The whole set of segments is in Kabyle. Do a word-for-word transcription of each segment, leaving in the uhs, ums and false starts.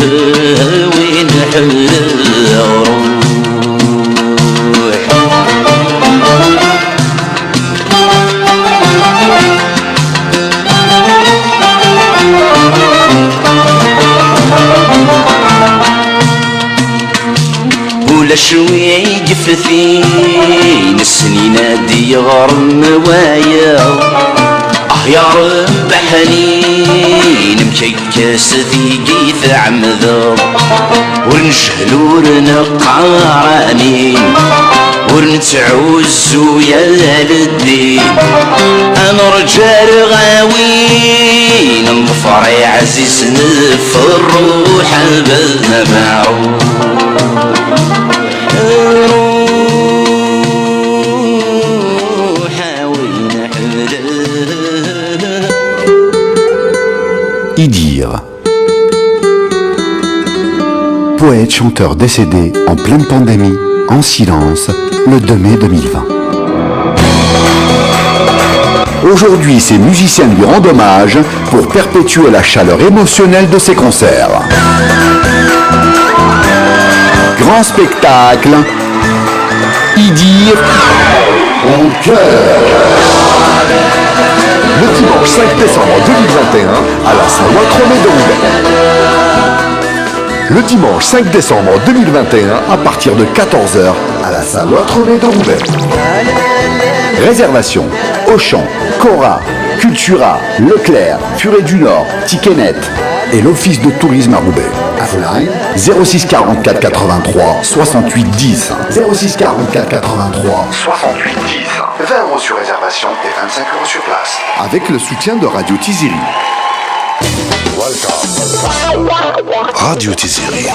Win ḥemmleɣ ruḥ. Ulac wi yeftin snin ad d-yeɣrem wayeḍ. Ah ya Rebbi ḥnin, mkekk s tigi tɛemdeḍ. Ur njehel ur neqqar amin, ur nettɛuzzu yal ddin. Ad nerǧu ar ɣawin, neḍfer iɛzizen f rruḥ abad ma beɛɛu. Ruḥ a win ḥemmleɣ. Idir. Poète chanteur décédé en pleine pandémie, en silence, le deux mai deux mille vingt. Aujourd'hui, ses musiciens lui rendent hommage pour perpétuer la chaleur émotionnelle de ses concerts. Grand spectacle, Idir en chœur. Le dimanche cinq décembre deux mille vingt et un, à la Saloua Tromedon. Le dimanche cinq décembre deux mille vingt et un, à partir de quatorze heures, à la Saloua Tromedon. Réservation, Auchan, Cora, Cultura, Leclerc, Furet du Nord, Ticketnet et l'Office de tourisme à Roubaix. Hotline, zéro six quarante-quatre quatre-vingt-trois soixante-huit dix. Zéro six quarante-quatre quatre-vingt-trois soixante-huit dix. Vingt euros sur réservation et vingt-cinq euros sur place. Avec le soutien de Radio Tiziri. Radio Tiziri.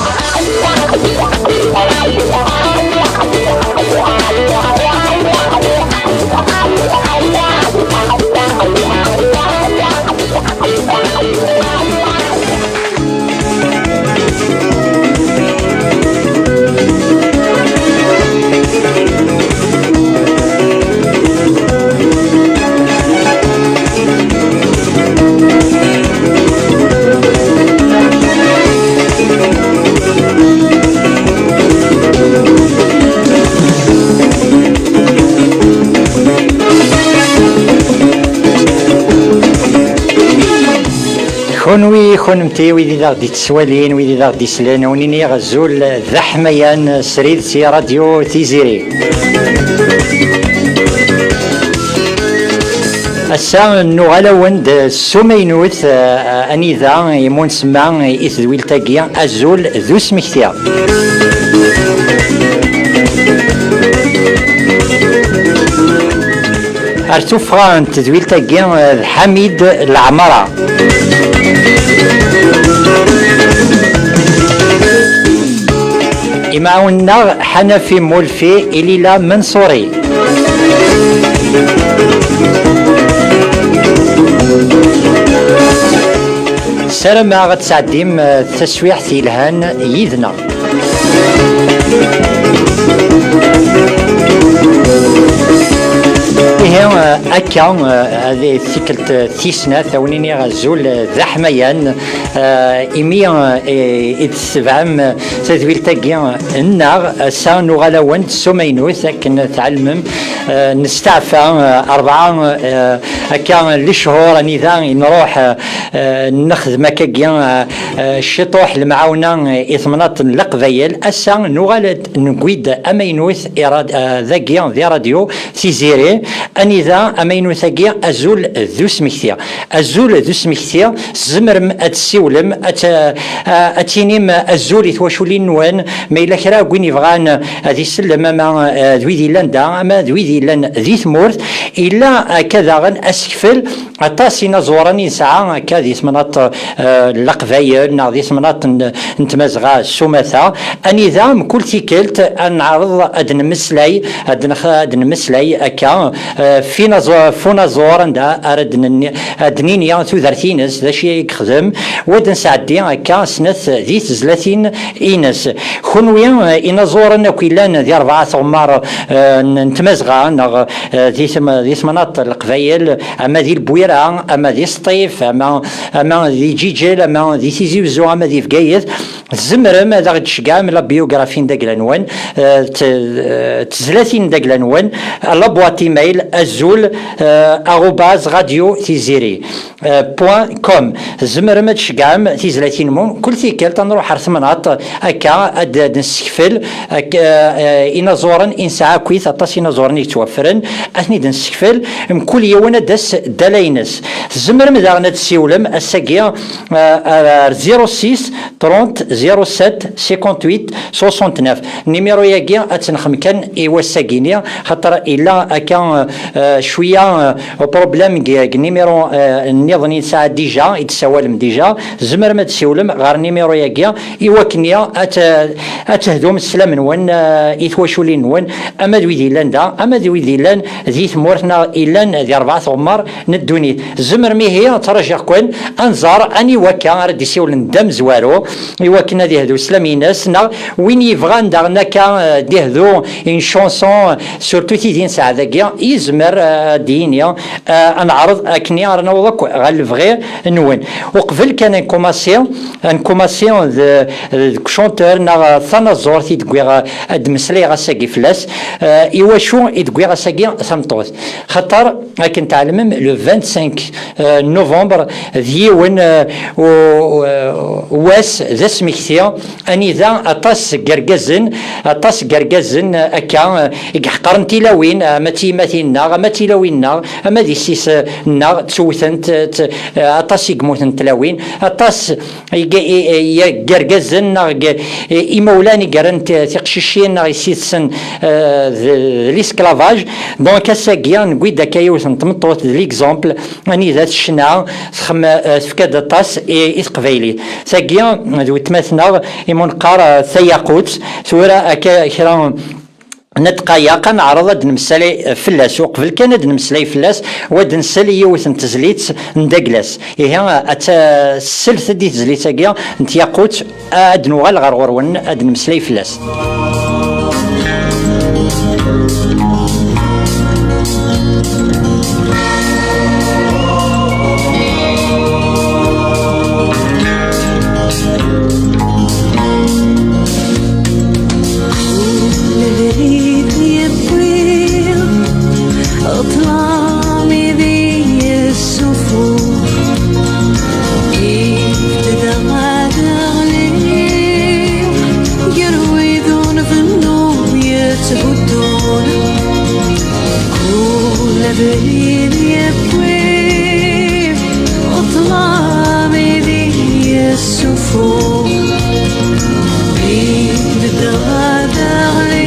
Kunwi, kunemti, wid i d aɣ-d-ittwalin, wid i d aɣ-d-islen, a wen-iniɣ azul d aḥmayan srid si Radio Tiziri. Ass-a, nuɣal-awen-d s umaynut, eh, anida imu nsemma i tedwilt-agi Azul d usmekti. Ar tuffɣa n tedwilt-agi, eh, d Ḥamid Leɛmara. Imɛawen-nneɣ Ḥanafi Mulfi, Ilila Manṣuri. Ssarameɣ ad tesɛeddim, eh, taswiɛt yelhan yid-neɣ. Ihi, eh, akka, eh, ad tikkelt, eh, tis snat, a wen-iniɣ azul, eh, d aḥmayan, eh, imi, eh, i d-tessebɛem, eh, tadwilt-agi, eh, nneɣ, ass-a nuɣal-awen-d s umaynut, akken tɛelmem, eh, nesteɛfa, eh, rebɛa, eh, akka lecɣur anida i nruḥ, eh, eh, nexdem akkagi, eh, eh, ciṭuḥ lemɛawna, eh, i temnaḍt n Leqbayel. Ass-a nuɣal-d, newwi-d amaynut i rad-, eh, dagi di radyu Tiziri, anida amaynut-agi Azul d usmekti. Azul d usmekti, tzemrem ad tessiwlem, ad t-, eh, ad tinim azul i twaculin-nwen, ma yella kra n win yebɣan ad isellem, ama, eh, d wid yellan da, ama d wid yellan di tmurt. Yella akka daɣen asekfel, aṭas inaẓuren i nesɛa akka di temnaḍt, eh, n Leqbayel neɣ di temnaḍt n, n Tmazɣa s umata, anida mkul tikkelt ad neɛreḍ ad nemmeslay, ad nex-, ad nemmeslay akka, eh, Ɣef unaẓur, ɣef unaẓur anda ara d-nenni, ad d-nini tudert-ines, d acu i yexdem, wa d-nesɛeddi akka snat di tezlatin-ines. Kunwi, eh, inaẓuren akk yellan di rebɛa tɣemmar, eh, n, n Tmazɣa, neɣ, eh, di tem-, di temnaḍt n Leqbayel, ama di Lbwira, ama di Sṭif, ama, ama di Ǧiǧel, ama di Tizi Uzzu, ama di Bgayet, tzemrem ad aɣ-d-tceggɛem la biographie n dagla-nwen, eh, t-, eh, tezlatin n dagla-nwen, la boîte email azul, eh, arobase radio tiziri, eh, point com. Tzemrem ad tceggɛem tizlatin-nwen. Kul tikkelt ad nruḥ ar temnaḍt, akka ad d-nessekfel, akka, eh, inaẓuren i nesɛa akkit, aṭas inaẓuren i yettwaffren, ad ten-id-nessekfel, mkul yiwen ad d-tas ddala-ines. Tzemrem daɣen ad tessiwlem ass-agi, eh, ar zéro six trente zéro sept cinquante-huit soixante-neuf. Nimiru-agi ad t-nexdem kan i wass-agi-ni, xaṭer yella akka, eh, cwiya, eh, problème deg, deg nimiru, eh, nniḍen i nesɛa déjà, i d-tessawalem déjà. Tzemrem ad d-tessiwlem ɣer nimiru-agi i wakken ad t-, ad tehdum sslam-nwen, eh, i twaculin-nwen, ama d wid yellan da, ama d wid yellan di tmurt neɣ yellan di rebɛa tɣemmar n ddunit. Tzemrem ihi, ttṛajiɣ-ken, ad nẓer aniwa akka ara d-isiwlen d amezwaru, i wakken ad ihdu sslam-ines, neɣ win yebɣan daɣen akka, eh, d-ihdu une chanson, surtout tidi nesɛa dagi, yezmer, eh, ad d-yini, eh, ad neɛreḍ akken ara naweḍ akk ɣer lebɣi-nwen. Uqbel kan ad nkumasi, ad nkumasi d, deg chanteur neɣ tanaẓurt i d-wwiɣ, eh, ad d-meslayeɣ ass-agi fell-as, eh, iwacu i d-wwiɣ ass-agi tameṭṭut. Xaṭer, akken tɛelmem, le vingt-cinq, euh, novembre, d yiwen, euh, u-, u-, wass d asmekti, anida aṭas n yergazen, aṭas n yergazen, euh, akka, euh, i yeḥqaren tilawin, euh, ama d tiyemmatin-nneɣ, ama d tilawin-nneɣ, ama d yessi-s-nneɣ, ttewtent, euh, t-, euh, aṭas i yemmuten n tlawin, aṭas i, i, i, i yergazen neɣ i, i, imawlan i yerran ti-, tiqcicin neɣ yessi-tsen, euh, d, d l'esclavage. Donc, ass-agi, newwi-d akka yiwet n tmeṭṭut d l'exemple, anida tecna, txem-, euh, tefka-d aṭas i, i teqbaylit. Tagi, d weltma-tneɣ, imu neqqar, euh, tayaqut, tura akka kra n ddqayeq, ad neɛreḍ ad d-nemmeslay fell-as. Uqbel kan ad d-nemmeslay fell-as, wa d-nsel yiwet n tezlit n Daglas. Ihi, ad ta-, slet-d i tezlit-agi n tyaqut, ad d-nuɣal ɣer ɣur-wen, ad d-nemmeslay fell-as. Lebrid yewwi ṭṭlam i d yessufuɣ, yebded ɣer ɣli gar wid ur nbennu yetthuddun. Kul abrid yewwi ṭṭlam i d yessufuɣ, yebded ɣer ɣli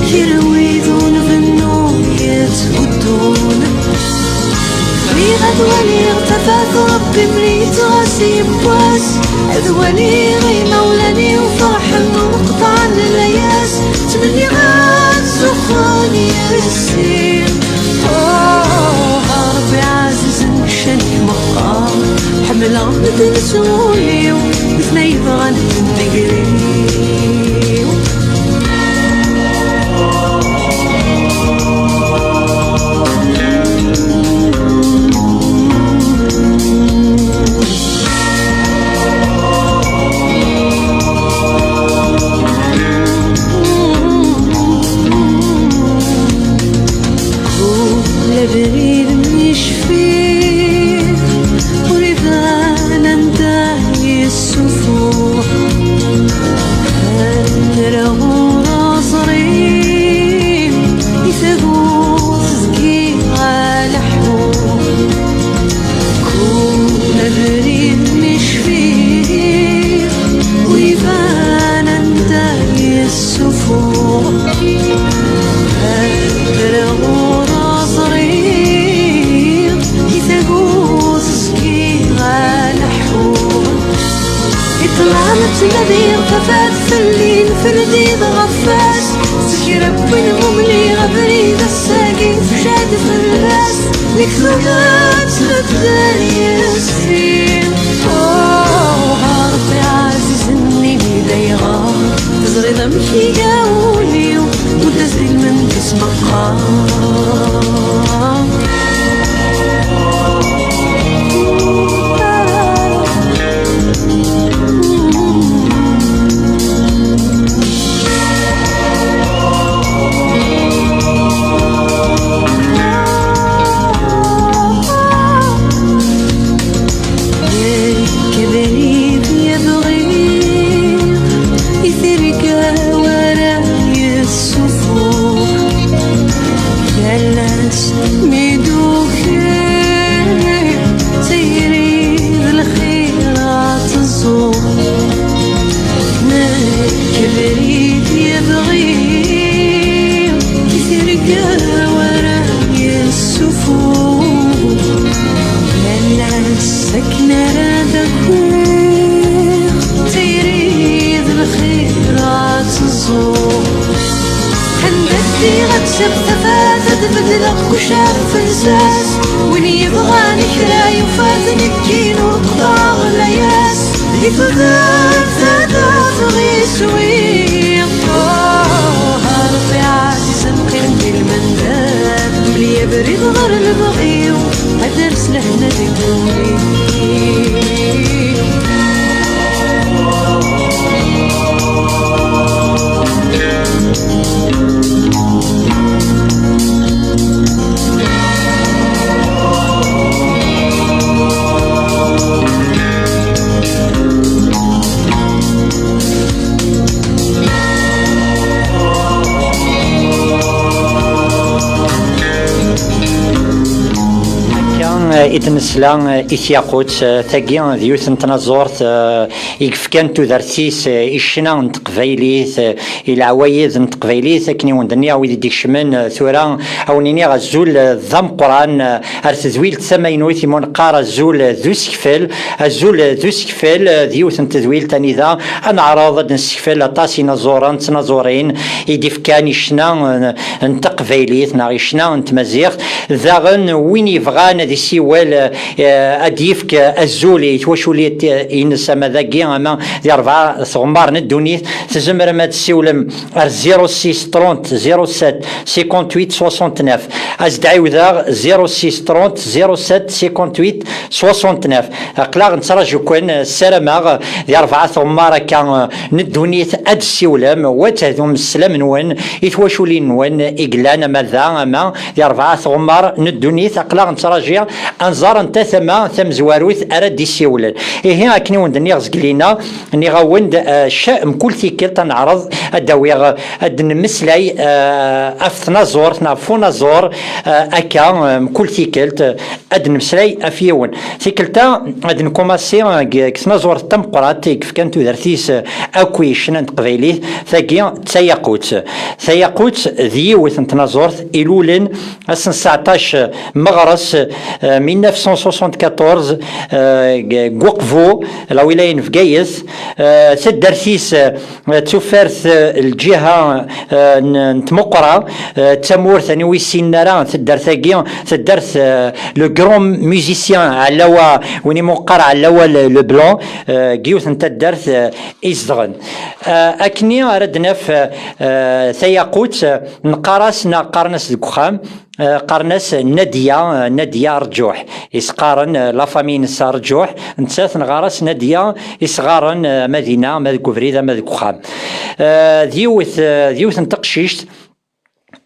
gar wid ur nbennu yetthuddun. Bɣiɣ ad waliɣ tafat Rebbi mliɣ ɣas yiwwas, ad waliɣ imawlan-iw ferḥen u qeṭɛen layas, ttmenniɣ ad zuxxun yis-i. Oh, a Rebbi ɛzizen ccan-ik meqqar, ḥemmleɣ medden s wul-iw, nutni yebɣan d nnger-iw. Kul abrid mi cfiɣ ur iban anda yessufuɣ. Nettnadi tafat fell-i, nefredi ɣef wass. Zik ara wwin mumli abrid, ass-agi tefcad fell-as. Deg tudert tedder yes-i. Oh, a Ṛebbi ɛzizen, ini-d ayɣer. Teẓriḍ amek iga wul-iw, ur d-as-d-ilmend ismeqqar. Nekk abrid i bɣiɣ, i tirga wara yessufuɣ. Yal ass mi d-ukiɣ, tayri d lxir ad teẓẓuɣ. Nekk abrid i bɣiɣ, i tirga wara yessufuɣ. Yal ass akken ara d-akiɣ, tayri d lxir ad teẓẓuɣ. Anda ddiɣ ad ssiɣ tafat, ad beddleɣ kuc ɣef nsas. Win yebɣan kra yufa-t, nekkini ur qeḍɛeɣ layas. Di tudert ad afeɣ iswi. Oh, a Ṛebbi ɛzizen, qqim di lmendad. Mel-iyi abrid ɣer lebɣi-w, ad ers lehna deg wul-iw. Akka, eh, i d-nesla, eh, i tyaqut, eh, tagi d yiwet n tnaẓurt, eh, i yefkan tudert-is, eh, i ccna n teqbaylit, eh, i leɛwayed n teqbaylit, akken i wen-d-nniɣ, wid i d-ikecmen, eh, tura, a wen-iniɣ azul, eh, d ameqqran, eh, ar tedwilt tamaynut, i mu neqqar azul, eh, d usekfel, azul, eh, d usekfel, eh, d yiwet n tedwilt anida ad neɛreḍ ad nessekfel aṭas inaẓuren d tnaẓurin i d-ifkan i ccna, eh, n teqbaylit neɣ i ccna n tmaziɣt. Daɣen win yebɣan ad isiwel, eh, ad d-yefk azul i twacult-ines ama dagi ama di rebɛa tɣemmar n ddunit, tzemrem ad tessiwlem ar zéro six trente zéro sept cinquante-huit soixante-neuf. Ad s-d-ɛiwdeɣ, zéro six trente zéro sept cinquante-huit soixante-neuf. Aql-aɣ nettraǧu-ken, ssarameɣ di rebɛa tɣemmar akka n ddunit ad d-tessiwlem, u ad tehdum sslam-nwen i twaculin-nwen i yellan ama da ama di rebɛa tɣemmar n ddunit. Aql-aɣ nettraǧi ad nẓer anta tama tamezwarut ara d-issiwlen. Ihi, akken i wen-d-nniɣ zgelina, nniɣ-awen-d, eh, cca mkul tikkelt ad neɛreḍ ad d-awiɣ, ad d-nemmeslay, eh, ɣef tnaẓurt neɣ ɣef unaẓur, eh, akka, eh, mkul tikkelt, eh, ad d-nemmeslay ɣef yiwen. Tikkelt-a, ad nkumasi, eh, deg, deg tnaẓurt tameqqrant i yefkan tudert-is, eh, akk i ccna n teqbaylit, tagi d tayaqut. Tayaqut d yiwet n tnaẓurt ilulen ass n sseɛṭac meɣres, eh, mille neuf cent soixante-quatorze, eh, deg, deg Uqbu, la wilaya n Bgayet, eh, taddart-is, eh, d tufart, eh, lǧiha, eh, n, n tmuqra, eh, d tamurt, ani ur ssinen ara taddart-agi, taddart, eh, le grand musicien Ɛellawa, win i mu neqqar Ɛellawa le, le Blanc, eh, deg yiwet n taddart, eh, i zedɣen. Eh, akkenni ara d-naf, eh, eh, tayaqut, eh, neqqar-as neɣ qqaren-as deg uxxam, eh, qqaren-as Nadia, eh, Nadia Rǧuḥ. Is qqaren, eh, la famille-ines Rǧuḥ, nettat neɣɣar-as Nadia, is ɣɣaren, eh, ama dinna, ama deg ubrid, ama deg uxxam. Eh, d yiwet, eh, d yiwet n teqcict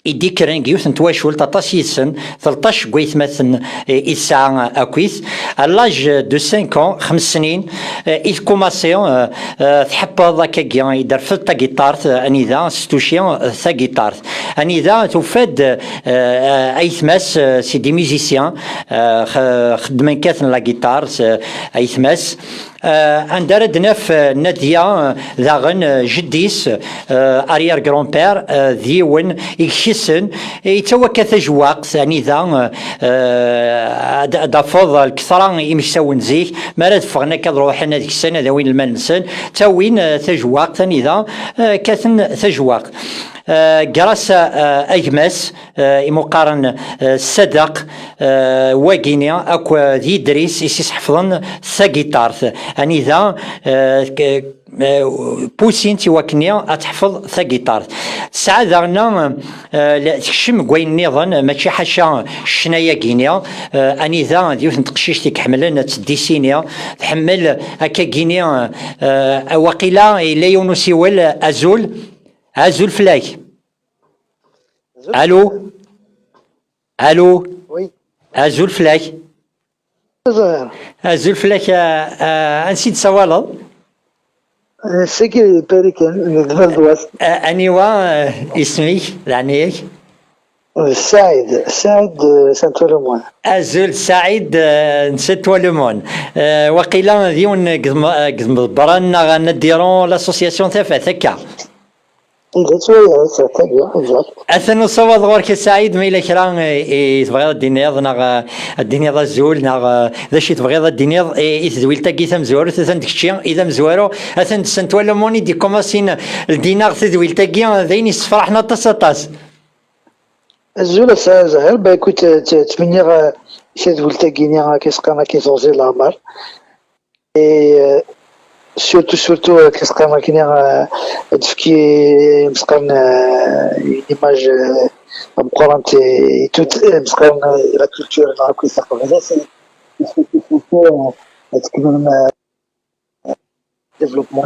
i d-ikkren deg yiwet n twacult, aṭas yid-sen, tleṭṭac n waytmaten, eh, i tesɛa akkit. À l'âge de cinq ans, xems snin, eh, i tkumasi, eh, eh, tḥepped akkagi, i d-terfed tagiṭart, eh, anida s tuci, eh, tagiṭart. Anida tufa-d, eh, aytma-s, eh, c'est des musiciens, eh, x-, xeddmen kkaten la guitare, s, eh, aytma-s. Eh, anda ara d-naf, eh, Nadia, eh, daɣen, eh, jeddi-s, eh, arrière-grand-père, eh, d yiwen i ikes-, Sen, yettawi akka tajewwaqt, anida, eh, ad, ad tafeḍ lketṛa imeksawen zik, mi ara d-ffɣen akka ad ruḥen ad ksen, ad awin lmal-nsen, ttawin, eh, tajewwaqt, anida, eh, kkaten tajewwaqt. Eh, grâce à, eh, a gma-s, eh, imuqaren, eh, Sadeq, eh, wagini akk d Yidris i s-isḥefḍen tagiṭart, anida, eh, k-, eh, pussin-tt i wakken ad teḥfeḍ tagiṭart. Tesɛa daɣen, eh, la-, tekcem deg wayen nniḍen, mačči ḥaca ccna-yagini, eh, anida d yiwet n teqcict i iḥemmlen ad teddisini, tḥemmel akkagini, eh, waqila yella yiwen usiwel, azul, azul fell-ak. Alo? Alo? Oui. Azul fell-ak. Azul. Azul fell-ak, a, a, ansi d-tsawaleḍ? Eh, seg Parikan, deg Val d'Ouest. A, aniwa, a, isem-ik, leɛnaya-k? Saɛid, Saɛid, eh, Saint-Ouen-le-Mont. Azul Saɛid, eh, n Saint-Ouen-le-Mont. Eh, waqila d yiwen deg tm-, deg tmeḍbra neɣ n addiron l'association Tafat, akka? Tidet, oui, oui, c'est très bien, exact. Atan usawaḍ ɣur-k a Saɛid, ma yella kra i, i tebɣiḍ ad d-tiniḍ, neɣ, eh, ad d-tiniḍ azul, neɣ, eh, d acu i tebɣiḍ ad d-tiniḍ i, i tedwilt-agi tamezwarut, atan d kečči i d amezwaru, atan d Saint-Ouen-le-Mont i d-ikumasin ldi-neɣ tadwilt-agi, d ayen yessefraḥen aṭas, aṭas. Azul a Saɛid Zahir, bah écoute, eh, tt-, ttmenniɣ, eh, tadwilt-agi-nni, eh, akken i s-qqaren, akken teɣzi n leɛmer. Et, euh, surtout, surtout, euh, qu'est-ce qu'on a, euh, ad tefki, euh, une image, euh, importante et, et toute, euh, la culture, la culture, euh, développement,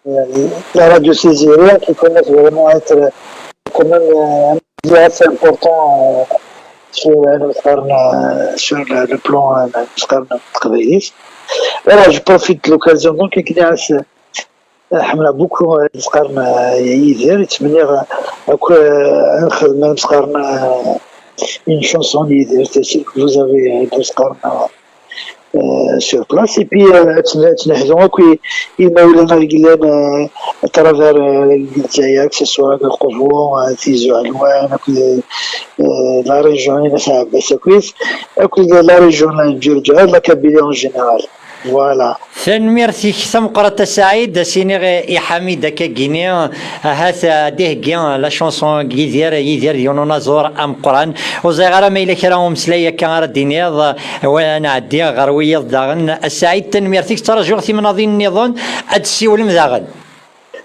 euh, la radio Césaire, qui commence vraiment à être, euh, quand même, euh, un média assez important, euh, sur, euh, sur le, le plan, euh, voilà, je profite de l'occasion, donc, il y a ce, euh, حملة beaucoup, euh, نسقارنا يدير، يتمنى، euh, أكو، euh، نخدم، نسقارنا، euh, une chanson يدير، c'est celle que vous avez, euh, نسقارنا, euh, sur place. Et puis, euh, تن-, تنهدوا أكو يمولنا يقلنا, euh, à travers, euh, الجزائر، que ce soit القبور, euh, تيزو علوان، أكو, euh, la région, أكو, أكو la région, la Kabylie en général. Voilà. Tanemmirt-ik tameqqrant a Saɛid, a s-iniɣ i, i Ḥamid akkagini, ahat ad d-iheggi la chanson n Yidir, Yidir d yiwen unaẓur ameqqran. Ur ẓriɣ ara ma yella kra umeslay akka ara d-tiniḍ, wa nɛeddi ɣer wiyaḍ daɣen. A Saɛid, tanemmirt-ik, ttṛajuɣ timnaḍin nniḍen, ad d-tessiwlem daɣen.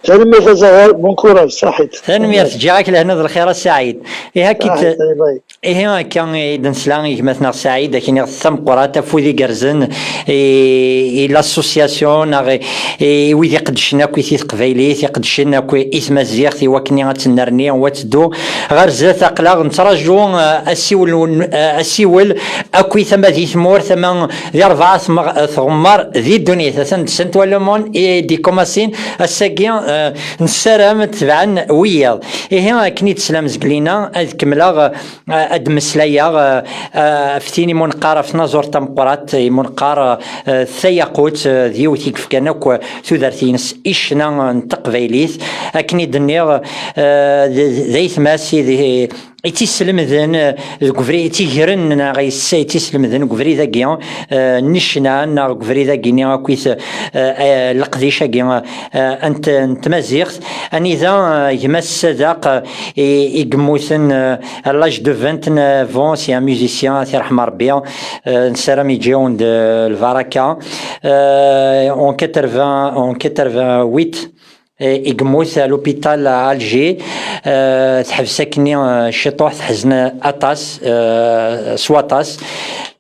Tanemmirt a Zahar, bon courage, saḥit. Tanemmirt, ǧǧiɣ-ak lehna d lxir a Saɛid. Ihi akka i t-, saḥit, bye bye. Ihi akka i d-nesla i gma-tneɣ Saɛid, akken iɣ tameqqrant, afud igerrzen i, i l'association, neɣ i, i wid iqeddcen akk i teqbaylit, iqeddcen akk i tmaziɣt, i wakken ad tennerni, u ad teddu ɣer zdat. Aql-aɣ nettraǧu, eh, asiwel, eh, asiwel akk i tama di tmurt, ama di rebɛa tmeɣ-, tɣemmar di ddunit. Atan d Saint-Ouen-le-Mont i d-ikumasin ass-agi, eh, nessaram ad tebɛen wiyaḍ. Ihi, akken i d-teslam zgelina, ad kemmleɣ, eh, ad d-mmeslayeɣ, eh, eh, ɣef tin i mu neqqar ɣef tnaẓurt tameqqrant, i mu neqqar, eh, tayaqut, eh, d yiwet i yefkan akk tudert-ines i ccna n teqbaylit. Akken i d-nniɣ, eh, d, d aytma-s i d, i tt-islemden, eh, deg ubrid, i tt-igren, neɣ yes-, i tt-islemden deg ubrid-agi, eh, n ccna, neɣ deg ubrid-agi-nni akkit, eh, eh, leqdic-agi, eh, n t-, n tmaziɣt. Anida, eh, gma-s Sadaq, eh, i, i yemmuten, eh, à l'âge de vingt-neuf ans, c'est un musicien, ad t-yerḥem Rebbi, eh, nessaram yeǧǧa-yawen-d, eh, lbaraka. Eh, en quatre-vingts, en quatre-vingt-huit, eh, i yemmut à l'hôpital à Alger. Eh, teḥbes akkenni, eh, ciṭuḥ, teḥzen aṭas, eh, s waṭas.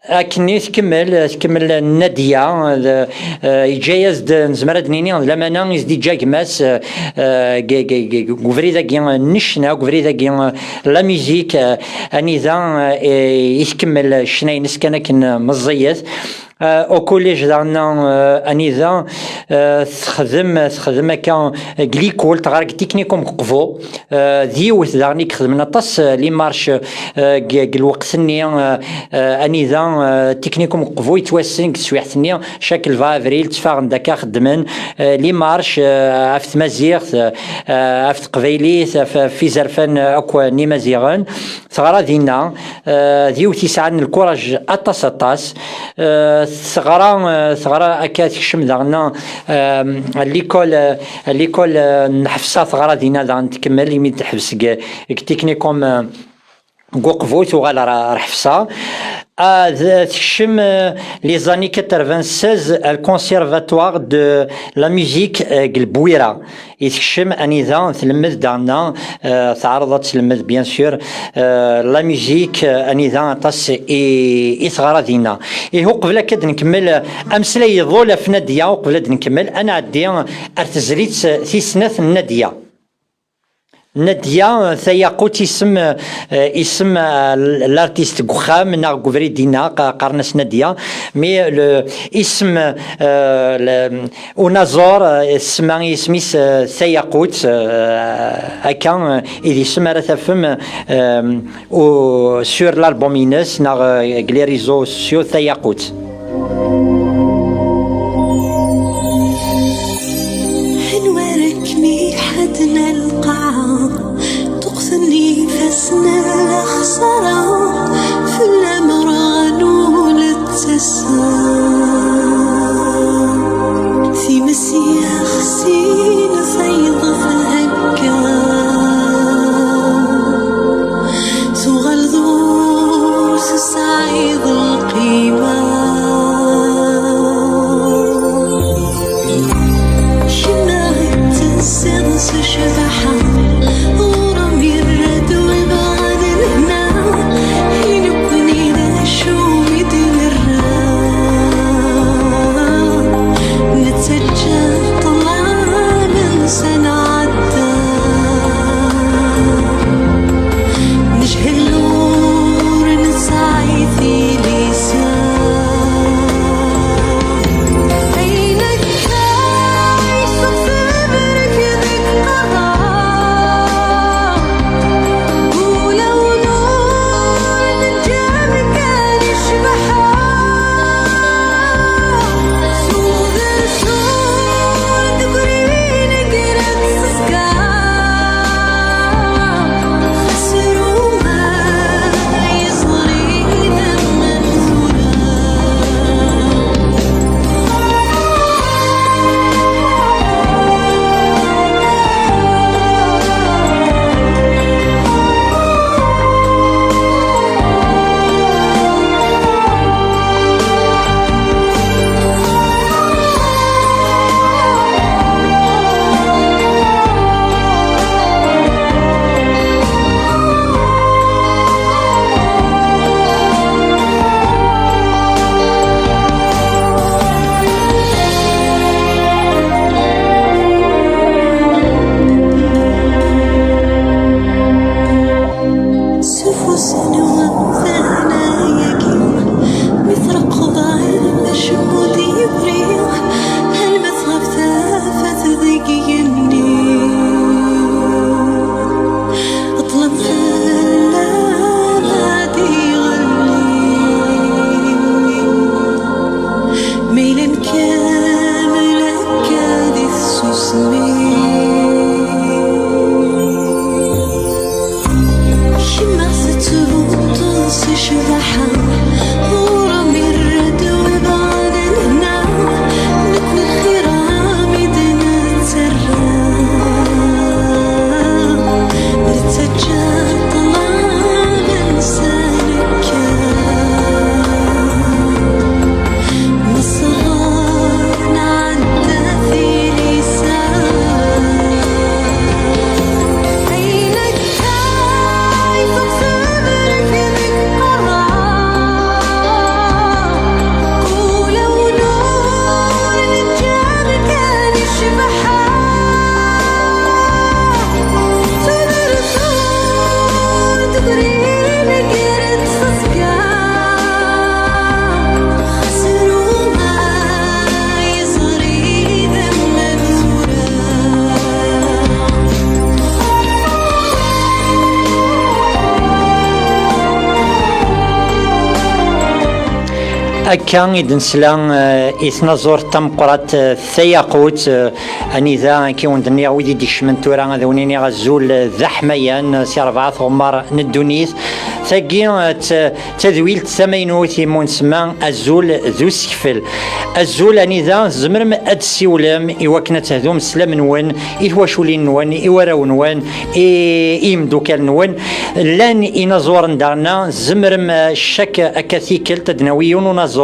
Akkenni tkemmel, tkemmel Nadia, d, eh, yeǧǧa-yas-d, nezmer ad d-nini, d lamana i s-d-iǧǧa gma-s, eh, eh, g-, g-, g-, g ubrid-agi n ccna, g ubrid-agi, eh, la musique, eh, anida, eh, i tkemmel ccna-ines kan akken meẓẓiyet. Eh, au collège daɣen, eh, anida, eh, texdem, texdem akka deg l'école, teɣra deg technicum deg Qbu. Eh, d yiwet daɣen i ixedmen aṭas, eh, les marches, eh, deg, deg lweqt-nni, eh, eh, anida Technikum Uqbu yettwassen deg teswiɛt-nni, chaque le vingt avril ttfaɣen-d akka xeddmen, euh, les marches, euh, ɣef tmaziɣt, euh, ɣef teqbaylit, ɣef, ɣef izerfan, euh, akk n Imaziɣen. Teɣra dinna, euh, d yiwet yesɛan lkuraj aṭas, aṭas. Euh, teɣra, euh, teɣra akka tekcem daɣen, euh, l'école, euh, l'école, euh, n Ḥefsa, teɣra dinna daɣen tkemmel imi d-teḥbes deg, deg Technikum, euh, deg Uqbu, tuɣal ar, ar Ḥefsa. Ah, d-, tekcem, euh, les années quatre-vingt-seize, le conservatoire de la musique, euh, deg Lbwira. I tekcem anida tlemmed daɣen, euh, teɛreḍ ad tlemmed, bien sûr, euh, la musique, euh, anida aṭas i, i teɣra dinna. Ihi, uqbel akka d-nkemmel, euh, ameslay iḍul ɣef Nadia, uqbel ad nkemmel, ad nɛeddi ar tezlit, euh, tis snat n Nadia. Nadia, euh, Tayaqut, isem, euh, isem, euh, l'artiste deg uxxam neɣ deg ubrid dinna, qa-, qqaren-as Nadia, mais le, isem, euh, le, Unaẓur, euh, tsemma i yisem-is, euh, Tayaqut, euh, akka, euh, i d isem ara tafem, euh, u-, sur l'album-ines neɣ, euh, deg les réseaux sociaux Tayaqut. Anwa ara kem-iḥadden a lqaɛa? Ṭṭuqten ifassen a lexsara, fell-am rɣan ula d tasa. Times yexsin tayeḍ akka, tuɣal d ur tesɛiḍ lqima. Akka i d-nesla, eh, i tnaẓurt tameqqrant, eh, tayaqut, eh, anida, akka i wen-d-nniɣ, wid i d-ikecmen tura, ad wen-iniɣ azul, eh, d aḥmayan, eh, si rebɛa tɣemmar n ddunit. Tagi, eh, d t-, d tadwilt tamaynut i mu nsemma azul d usekfel. Azul, anida tzemrem ad d-tessiwlem i wakken ad tehdum sslam-nwen i twaculin-nwen, i warraw-nwen, i, i yimdukal-nwen. Llan inaẓuren daɣen, tzemrem, eh, cak akka tikkelt ad d-nawi yiwen unaẓur,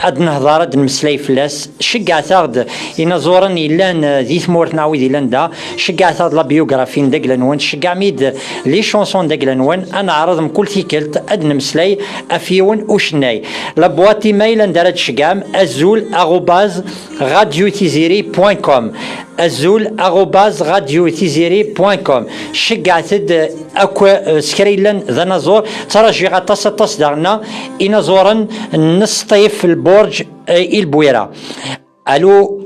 ad nehḍer, ad d-nemmeslay fell-as. Ceggɛet-aɣ-d inaẓuren yellan, eh, di tmurt neɣ wid yellan da. Ceggɛet-aɣ-d la biographie n dagla-nwen. Tceggɛem-id les chansons n dagla-nwen. Ad neɛreḍ mkul tikkelt ad d-nemmeslay ɣef yiwen ucennay. La boîte email anda ara d-tceggɛem, azul arobase radio tiziri point com. Azul arobase radio tiziri point com. Ceggɛet-d, eh, akk, eh, s kra yellan d anaẓur. Ttṛajiɣ aṭas, aṭas daɣen inaẓuren n Sṭif, Lbuṛǧ, eh, i Lbwira. Alu,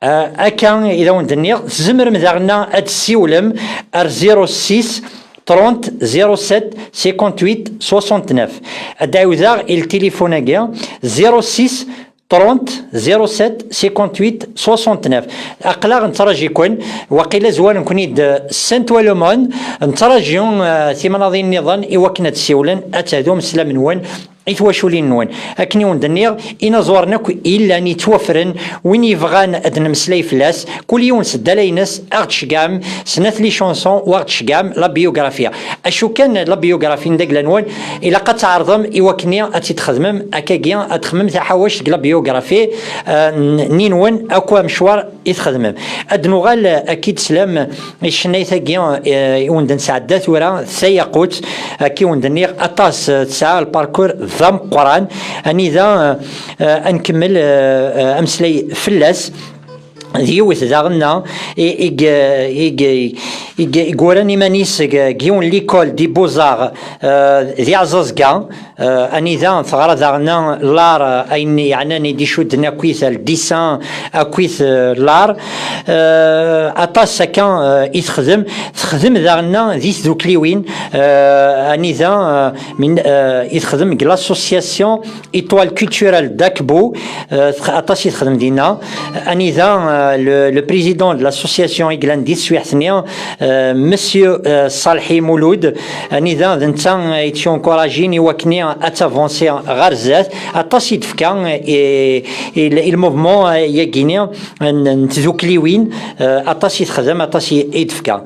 eh, akka i d awen-d-nniɣ, tzemrem daɣen ad tessiwlem ar zéro six trente zéro sept cinquante-huit soixante-neuf. Ad d-ɛiwdeɣ i ltilifun-agi, zéro six trente zéro sept cinquante-huit soixante-neuf. Aql-aɣ nettraǧi-ken, waqila zwaren-ken-id, eh, Saint-Ouen-l'Aumône, nettraǧi, eh, timnaḍin nniḍen i wakken ad d-siwlen, ad tehdum sslam-nwen i twaculin-nwen. Akken i wen-d-nniɣ, inaẓuren akk yellan yettwafren, win yebɣan ad d-nemmeslay fell-as, kul yiwen s ddala-ines, ad ɣ-d-tceggɛem snat les chansons, u ad ɣ-d-tceggɛem la biographie. Acu kan, la biographie n dagla-nwen, ilaq ad tɛerḍem i wakken ad tt-id-txedmem, akkagi ad txemmem taḥawact deg la biographie, eh, n-, nni-nwen, akk amecwar i txedmem. Ad nuɣal, eh, ad k-id-slam i tcennayt-agi, eh, i wen-d-nesɛedda tura, d tayaqut, akka i wen-d-nniɣ, aṭas, eh, tesɛa lparkur d ameqqran, anida, eh, eh, ad nkemmel, eh, eh, ameslay fell-as. D yiwet daɣen i, i, i, i, i, i yuran iman-is deg, deg yiwen l'école des beaux-arts, eh, di Ɛẓaẓga, eh, anida teɣra daɣen l'art, eh, ayen yeɛnan i d-icudden akkit le dessin, akkit, eh, l'art. Eh, aṭas akka, eh, i texdem. Texdem daɣen di tdukliwin, eh, anida, eh, min, eh, i texdem deg l'association Étoile culturelle d'Akbou, euh, aṭas i texdem dinna. Anida, euh, le, le président de l'association i yellan di teswiɛt-nni, euh, Monsieur, euh, Salhi Mouloud, anida d netta i tt-encouragin i wakken ad tavansi ɣer zdat. Aṭas i d-tefka i, i, i le mouvement, euh, yagini n, n tdukliwin, euh, aṭas i texdem, aṭas i, i d-tefka.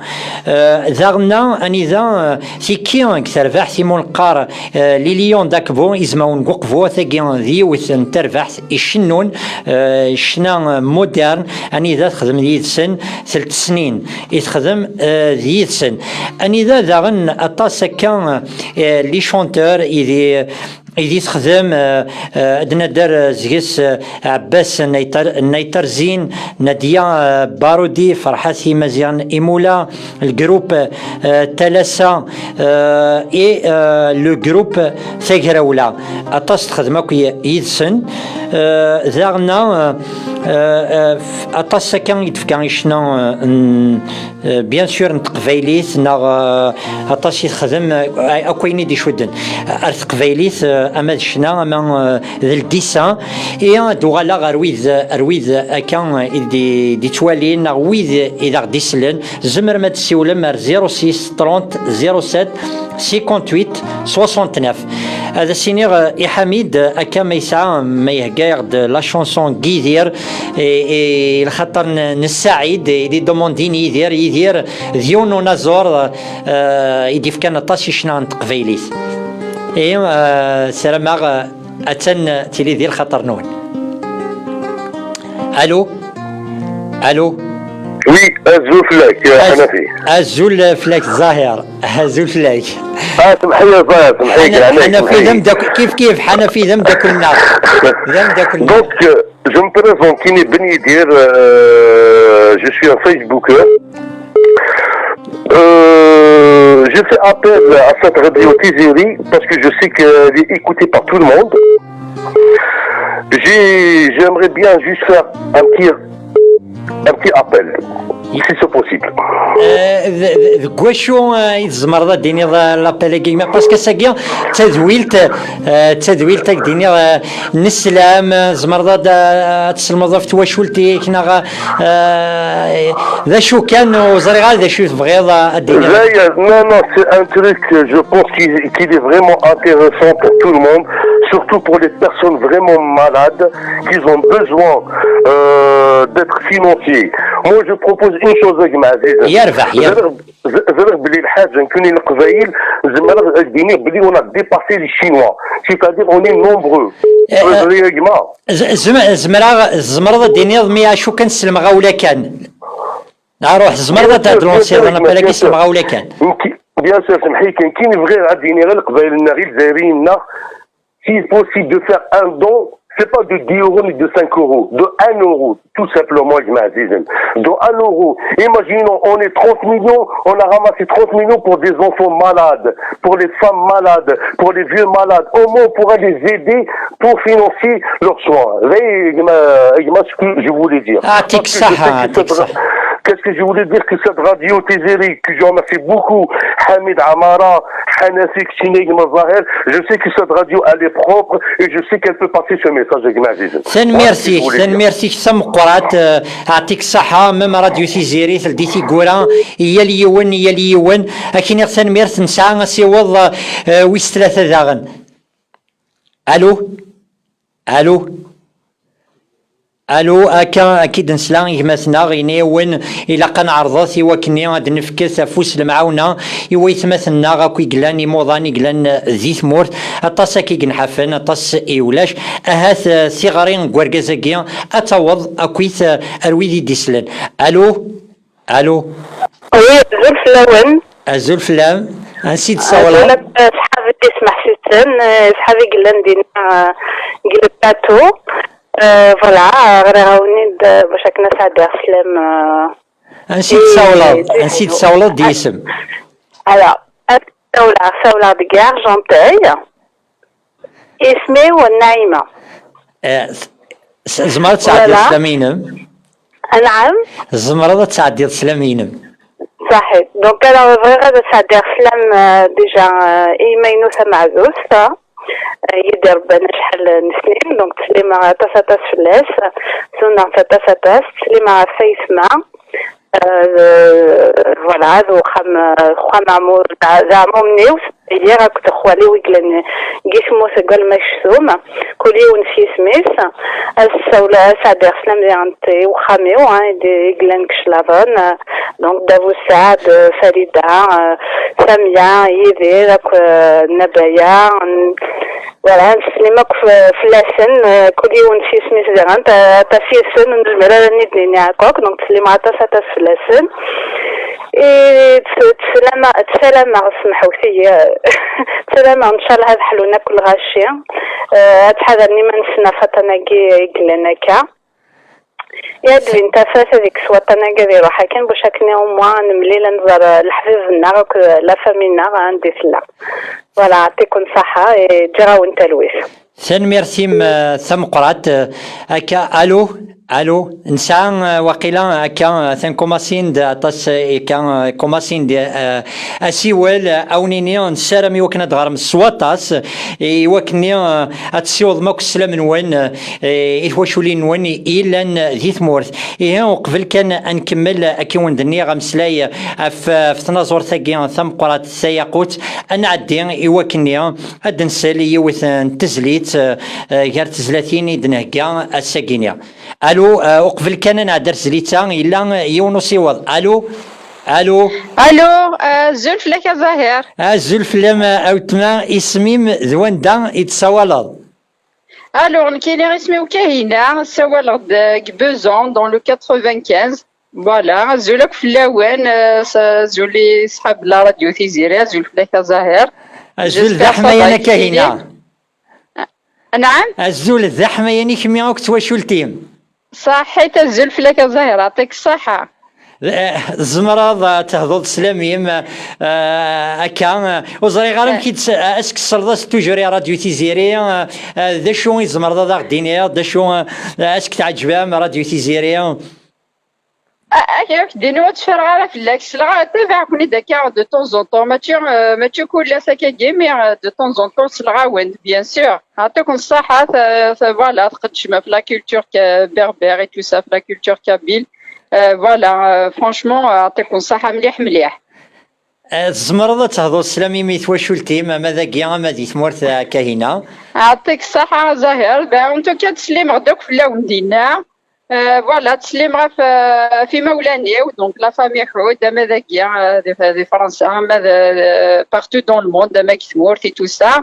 Euh, daɣen anida, euh, tikki deg terbaɛt i mu neqqar, euh, les Lions d'Akbou, izmawen n Uqbu, tagi d yiwet n terbaɛt icennun, euh, ccna, euh, moderne, anida texdem yid-sen telt snin i texdem, euh, yid-sen. Anida daɣen aṭas akka, euh, les chanteurs i di, i di texdem, euh, euh, ad nadder, euh, seg-s, euh, Ɛebbas Nayter-, Nayterzin, Nadia, euh, Barodi, Ferḥat Imaziɣen Imula, le groupe, euh, Talasa, euh, et, euh, le groupe Tagrawla. Aṭas texdem akk y-, yid-sen. Euh, daɣen, euh, euh, euh, aṭas akka i d-tefka i ccna, euh, n, euh, bien sûr n teqbaylit, neɣ, euh, aṭas i texdem, euh, akk ayen i d-icudden ar teqbaylit, euh, ama d ccna, ama, euh, d le dessin. Et ad uɣaleɣ ar wid, ar wid akka i d-, d-ittwalin, neɣ wid i d aɣ-d-isellen, tzemrem ad tessiwlem ar zéro six trente zéro sept cinquante-huit soixante-neuf. Ad as-iniɣ, eh, i Ḥamid, eh, akka ma yesɛa, ma ihegga-yaɣ-d la chanson n Yidir, i, i lxaṭer n, n Saɛid, i d-idemandin Yidir, Yidir d yiwen n unaẓur, eh, i d-ifkan aṭas i ccna n teqbaylit. I, eh, ssarameɣ, eh, attan, eh, tili di lxaṭer-nwen. Allô? Allô? Oui, azul fell-ak, a Ḥanafi. Azul fell-ak, Zahir. Azul fell-ak. Ah, semḥi ya Zahir, semḥi. Ḥanafi d ameddakel, kif kif, Ḥanafi d ameddakel-nneɣ. D ameddakel-nneɣ. Donc, euh, je me présente, Kini Ben Yidir, euh, je suis un Facebooker. Euh, je fais appel à cette radio Tiziri parce que je sais qu'elle est écoutée par tout le monde. J'ai, j'aimerais bien juste faire un petit, un petit appel. Si c'est possible. Euh, d- d- deg wacu, euh, i tzemreḍ ad d-tiniḍ, euh, l'appel-agi? Parce que ass-agi d tadwilt, euh, d tadwilt, ad k-d-iniɣ, euh, n sslam, euh, tzemreḍ ad, euh, ad tesselmeḍ ɣef twacult-ik, neɣ, euh, d acu kan, ur ẓriɣ ara d acu i tebɣiḍ, euh, ad d-tiniḍ. Zaya, non, non, c'est un truc, euh, je pense qu'il qu'il est vraiment intéressant pour tout le monde, surtout pour les personnes vraiment malades, qui ont besoin, euh, d'être financiers. Moi, je propose une chose, a gma Aziz. Yerbeḥ, yerbeḥ. Ẓriɣ, ẓriɣ belli lḥaǧa, nekkni Leqbayel, zemreɣ ad d-iniɣ belli on a dépassé les Chinois. C'est-à-dire, on est nombreux. Eh, eh, ẓriɣ, a gma. Z- zem- zemreɣ, tzemreḍ ad d-tiniḍ mi acu kan s lemɣawla kan. Aruḥ, tzemreḍ ad d-lansiḍ, bien sûr, bien sûr, s lemɣawla kan. Bien sûr, semḥi kan, kini bɣiɣ ad d-iniɣ i Leqbayel-nneɣ, i Lezzayer-nneɣ, s'il est possible de faire un don, c'est pas de dix euros ni de cinq euros, de un euro, tout simplement, a gma Aziz. De un euro. Imaginons, on est trente millions, on a ramassé trente millions pour des enfants malades, pour les femmes malades, pour les vieux malades. Au moins, on pourra les aider pour financer leurs soins. Vous voyez, a gma, a gma, ce que je voulais dire. Qu'est-ce que je voulais dire que cette radio Tiziri, que je remercie beaucoup, Hamid Amara, Hanafi Kcini, a gma Zahir, je sais que cette radio, elle est propre et je sais qu'elle peut passer ce message, a gma Aziz. Tanemmirt-ik, tanemmirt-ik tameqqrant, euh, yeɛṭik ṣṣeḥḥa, même Radio Tiziri teldi tiwwura i yal yiwen, i yal yiwen. Ad k-iniɣ tanemmirt, nesɛa asiweḍ, euh, wis tlata daɣen. Allô? Allô? Allô, akka, akka i d-nesla i gma-tneɣ, yenna-yawen ilaq ad neɛreḍ i wakken ad d-nefk afus lemɛawna i waytmaten-nneɣ akk i yellan imuḍan i yellan di tmurt. Aṭas akka i yenḥafen, aṭas i ulac. Ahat, eh, tiɣri n wergaz-agi ad taweḍ akkit, eh, ar wid i d-isellen. Allô? Allô? Oui, azul fell-awen. Azul fell-am. Ansi d-tessawleḍ? Azul, eh, ṣḥab-ik ismeḥsisen, eh, ṣḥab-ik yellan dinna, eh, deg le plateau. Eh, voilà, ɣriɣ-awen-id, eh, bac akken ad sɛeddiɣ sslam, eh, ansi d-tessawleḍ? Ansi d-tessawleḍ d yisem? Alors, ad ssawleɣ, ssawleɣ-d deg Argenteuil. Isem-iw Naïma. Eh, s- s- tzemreḍ ad tesɛeddiḍ sslam-inem? Anɛam? Tzemreḍ ad tesɛeddiḍ sslam-inem? Ṣaḥit. Donc, alors, bɣiɣ ad sɛeddiɣ sslam, euh, déjà, euh, i yemma-inu tameɛzuzt, euh, i d-irebban acḥal n snin. Donc, ttsellimeɣ aṭas, aṭas fell-as. Ttmenniɣ-as aṭas, aṭas. Ttsellimeɣ ɣef wayetma. Euh, voilà, d uxxam, euh, uxxam ɛmur, d, d ɛmum-nni-w, yiɣ akked xwali-w i yellan deg tmurt deg walma kectum, kul yiwen s yisem-is. Ad sawla-, ad sɛeddiɣ sslam diɣen i uxxam-iw, hein, i d-, i yellan deg Cclaḍen, euh, donc Dda Bussaɛd, euh, Farida, euh, Samia, Yidir, akk, euh, Nabaya, n-, voilà, nettsellim akk f-, fell-asen, eh, kul yiwen s yisem-is diɣen, ta-, aṭas yid-sen ur nezmir ara ad ten-id-nini akk, donc ttsellimeɣ aṭas, aṭas fell-asen. I tt-, ttlama-, ttsalameɣ, semmḥewt-iyi, ttsalameɣ ncallah ad ḥlun akk lɣaci, eh, ad ttḥadaren iman-nsen ɣef waṭṭan-agi i yellan akka. Yadvin tafat ad ikkes waṭṭan-agi ad iruḥ akken, bac akken au moins ad nemlil, ad nẓer, eh, leḥbib-nneɣ akked la famille-nneɣ anda i tella. Voilà, yeɛṭikum ṣṣeḥḥa, eh, ǧǧiɣ-awen talwit. Tanemmirt-im, eh, tameqqrant, eh, akka, allô, allô, nesɛa, eh, waqila, akka, eh, atan kumasin-d aṭas, eh, akka, eh, kumasin-d, eh, asiwel, eh, a wen-nini, nessaram i wakken ad d-ɣrem s waṭas, eh, i wakken-nni, eh, ad tessiwḍem akk sslam-nwen, eh, i twaculin-nwen i yellan di tmurt. Ihi, uqbel kan ad nkemmel, akken i wen-d-nniɣ, ameslay ɣef, ɣef tnaẓurt-agi tameqqrant tayaqut, ad nɛeddi i wakken-nni ad d-nsel i yiwet n tezlit, eh, gar tezlatin i d-nhegga ass-agi-nni. Allô, eh, uqbel kan ad nɛeddi ar tezlit-a, yella yiwen usiweḍ. Allô? Allô? Allô, eh, azul fell-ak a Zahir. Azul fell-am, eh, a weltma, isem-im d wanda i d-tessawaleḍ? Alors, nekkini isem-iw Kahina, ssawaleɣ-d, eh, deg Bezons, dans le quatre-vingt-quinze. Voilà, azul akk fell-awen, eh, s-, azul i ṣḥab la radio Tiziri, azul fell-ak a Zahir. Azul d aḥmayan a Kahina. Anɛam? Azul d aḥmayan i kemmi akk d twacult-im. Ṣaḥit, azul fell-ak a Zahir, yeɛṭik ṣṣeḥḥa. Eh, tzemreḍ, eh, ad tehduḍ sslam-im, eh, akka, eh, ur ẓriɣ ara amek i tt-, eh, est-ce que tesseleḍ-as toujours i Radio Tiziri, eh, eh, d acu i tzemreḍ ad aɣ-d-tiniḍ, d acu, eh, est-ce que teɛǧeb-am Radio Tiziri? Ah, ah, yak dini ur ttfaraɣ ara fell-ak. Sleɣ, tabaɛkuni-d akka de temps en temps. Mačči, euh, mačči kul ass akkagi, mais, euh, de temps en temps sleɣ-awen-d, bien sûr. Ɛṭikum ṣṣaḥa, ta- ta- voilà, tqeddcem ɣef la culture ka- berbère et tout ça, ɣef la culture kabyle. Euh, voilà, euh, franchement, euh, ɛṭikum ṣṣaḥa mliḥ mliḥ. Eh, tzemreḍ ad tehduḍ s lamimi i twacult-im, ama dagi, ama di tmurt, eh, Kahina? Ɛṭik ṣṣaḥa, Zahir. Ben, en tout cas, ttsellimeɣ-d akk fell-awen dinna. Eh, voilà, ttsellimeɣ ɣef, eh, ɣef imawlan-iw, donc la famille Ḥud, ama dagi, eh, di, di Fransa, ama d, eh, partout dans le monde, ama deg tmurt et tout ça.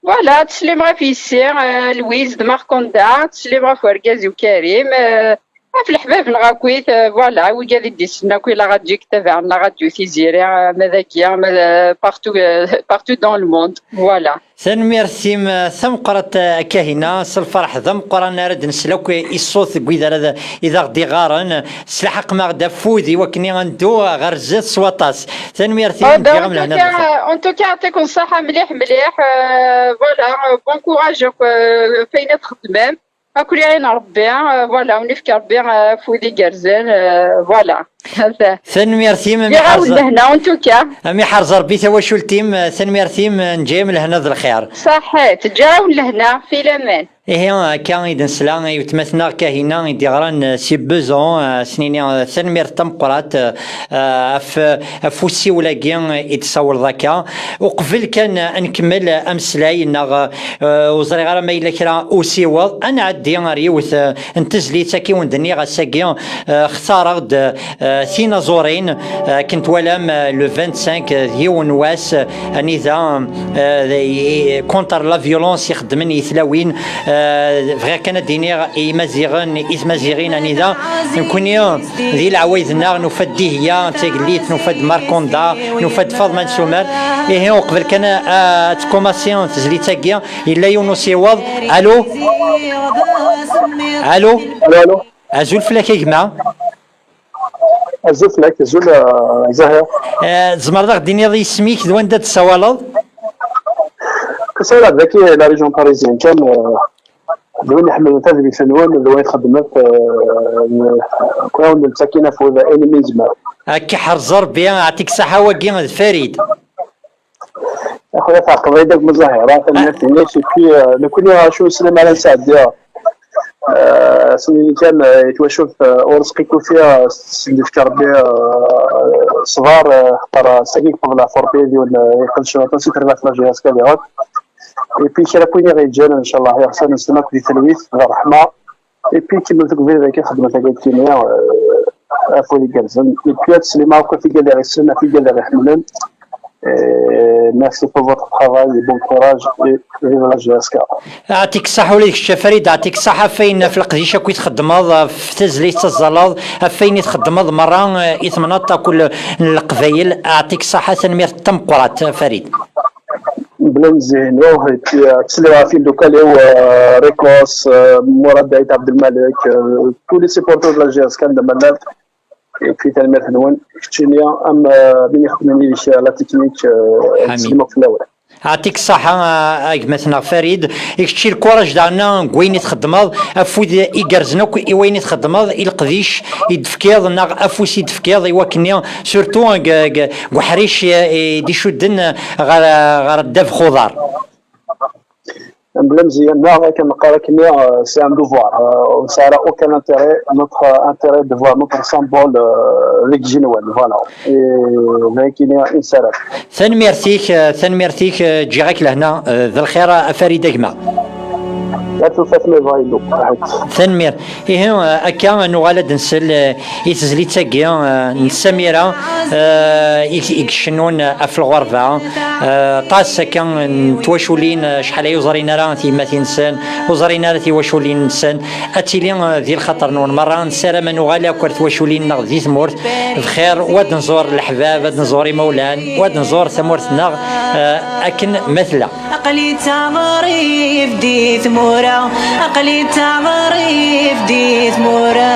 Voilà, ttsellimeɣ ɣef yessi, eh, Louise de Marconda, ttsellimeɣ ɣef urgaz-iw Karim, eh, ɣef leḥbab-nneɣ akkit, eh, voilà, wigad i d-issnen akk i la radio, i yettabaɛen la radio Tiziri, eh, ama dagi, ama d, partout, eh, partout dans le monde, voilà. Tanemmirt-im, eh, tameqqrant, eh, a Kahina, s lferḥ d ameqqran ara d-nsel akk i ṣṣut n wid ara d, i d aɣ-d-iɣaren. Slaḥaqem-aɣ-d afud i wakken ad neddu ɣer zdat s waṭas. Tanemmirt-im, oh, ben, ǧǧiɣ-am en tout lehna d cas, lxir. En tout cas, ɛṭikum ṣṣaḥa mliḥ mliḥ, eh, voilà, eh, bon courage akk, eh, f ayen i txeddmem. Akk-, iɛin Ṛebbi, euh, voilà, ur nefk Ṛebbi, euh, afud igerrzen, euh, voilà. Tanemmirt-im, a mi ḥerz-, lehna, en tout cas. A mi ḥerz Ṛebbi tawacult-im, tanemmirt-im, neǧǧa-yam lehna d lxir. Ṣaḥḥit, ǧǧiɣ-awen lehna, fi laman. Ihi, akka i d-nesla i weltma-tneɣ Kahina i d-yeɣran, euh, si Besançon, euh, s-nini, euh, tanemmirt tameqqrant, euh, ɣef, ɣef usiwel-agi i d-tessawleḍ akka. Uqbel kan ad nkemmel ameslay, neɣ, eh, ur ẓriɣ ara ma yella kra usiweḍ, ad nɛeddi ɣer yiwet, eh, n tezlit akka i wen-d-nniɣ ass-agi, eh, xtareɣ-d, eh, tinaẓurin, eh, akken twalam, eh, le vingt-cinq, eh, d yiwen wass, eh, anida, eh, i-, contre la violence i xeddmen i tlawin. Eh, bɣiɣ kan ad d-iniɣ i Yimaziɣen, i Tmaziɣin, anida nekkni di leɛwayed-nneɣ nufa-d Dihya d Tagellidt, nufa-d Markonda, nufa-d Faḍma n Sumer. Ihi, uqbel kan, ah, ad tkumasi tezlit-agi, yella yiwen usiweḍ. Alo? Alo? Alo, alo. Azul fell-ak a gma. Azul fell-ak, azul, ah, Zahir. Eh, tzemreḍ ad ɣ-d-tiniḍ isem-ik d wanda d-tessawaleḍ? Tessawaleḍ dagi la région parisienne kan, eh, d win iḥemmlen tadwilt-nwen, d win txeddmet, eh, kra wen nettakin afud ayen umi nezmer. Akka ḥerz Rebbi, aɛṭik ṣaḥa, wagi d Farid. Axuya tɛeqbeḍ-iyi-d akk Zahir, ah, tanemmirt-inek, et puis, eh, nekkni acu neslam ara nesɛeddi, eh, s-nini kan, eh, i twacult, eh, ur ẓqi kufi, eh, s-, s-, d-ifka Rebbi, eh, ṣṣber, eh, xaṭer, eh, s-, agi yeṭṭef leɛfur n yiwen, eh, iqedcen aṭas i terbaɛt n la J S K diɣen. Et puis kra n win i ɣ-yeǧǧan, ncallah, iɣsan-nsen akk di talwit, d ṛṛeḥma. Et puis kemmel deg ubrid-agi, xedmet agad-nni, eh, afud igerrzen. Et puis ad teslim akk ɣef igad i ɣ-yessnen, ɣef igad i ɣ-iḥemmlen. Eh, merci pour votre travail et bon courage et vive la J S K. Aɛṭik ṣṣaḥ ula d kečč a Farid, aɛṭik ṣṣaḥ ɣef wayen, ɣef leqdic akk i txeddmeḍ, ɣef tezlit teẓẓaleḍ, ɣef wayen i txeddmeḍ merra, eh, i temnaḍt akk n Leqbayel. Aɛṭik ṣṣaḥ, tanemmirt tameqqrant a Farid. Bla n zzehn, et puis, euh, ttselliɣ ɣef imeddukal-iw, euh, Ricos, euh, Mourad Aït Abdelmalek, euh, tous les supporters de la J S K anda ma llan. Et puis tanemmirt-nwen, keččini am, euh, win ixedmen yid-k, euh, la technique, euh, ttsellimeɣ fell-awen. Aɛṭik ṣṣaḥa, a, a gma-tneɣ Farid, i kečč lkuraǧ daɣen deg wayen i txeddmeḍ, afud igerrzen akk i wayen i txeddmeḍ, i leqdic i d-tefkiḍ neɣ afus i d-tefkiḍ i wakken-nni, surtout deg, deg, deg uḥric i, i d-icudden ɣer, ɣer ddabex uḍar. Mebla Meẓyan, neɣ akken neqqar akkenni, euh, c'est un devoir. Euh, on n'a aucun intérêt, notre, euh, intérêt de voir notre symbole, euh, deg igenwan, voilà. Et d ayen kan i nessaram. Tanemmirt-ik, euh, tanemmirt-ik, euh, ǧǧiɣ-ak lehna, euh, d lxir, a Farid a gma. La tufat ma yebɣa Yillu. Tanemmirt. Ihi, eh, akka nuɣal ad nsel, eh, i tezlit-agi, eh, n Samira, eh, i, i icennun ɣef lɣerba. Eh, aṭas akka n twaculin, eh, acḥal ay ur ẓrin ara tiyemmatin-nsen, ur ẓrin ara tiwaculin-nsen. Ad tili, eh, di lxaṭer-nwen merra. Nessaram ad nuɣal akk ar twaculin-nneɣ di tmurt bxir, u ad nẓur leḥbab, ad nẓur imawlan, u ad nẓur tamurt-nneɣ, eh, akken ma tella. Aql-i d taɣribt di tmura, aql-i d taɣribt di tmura.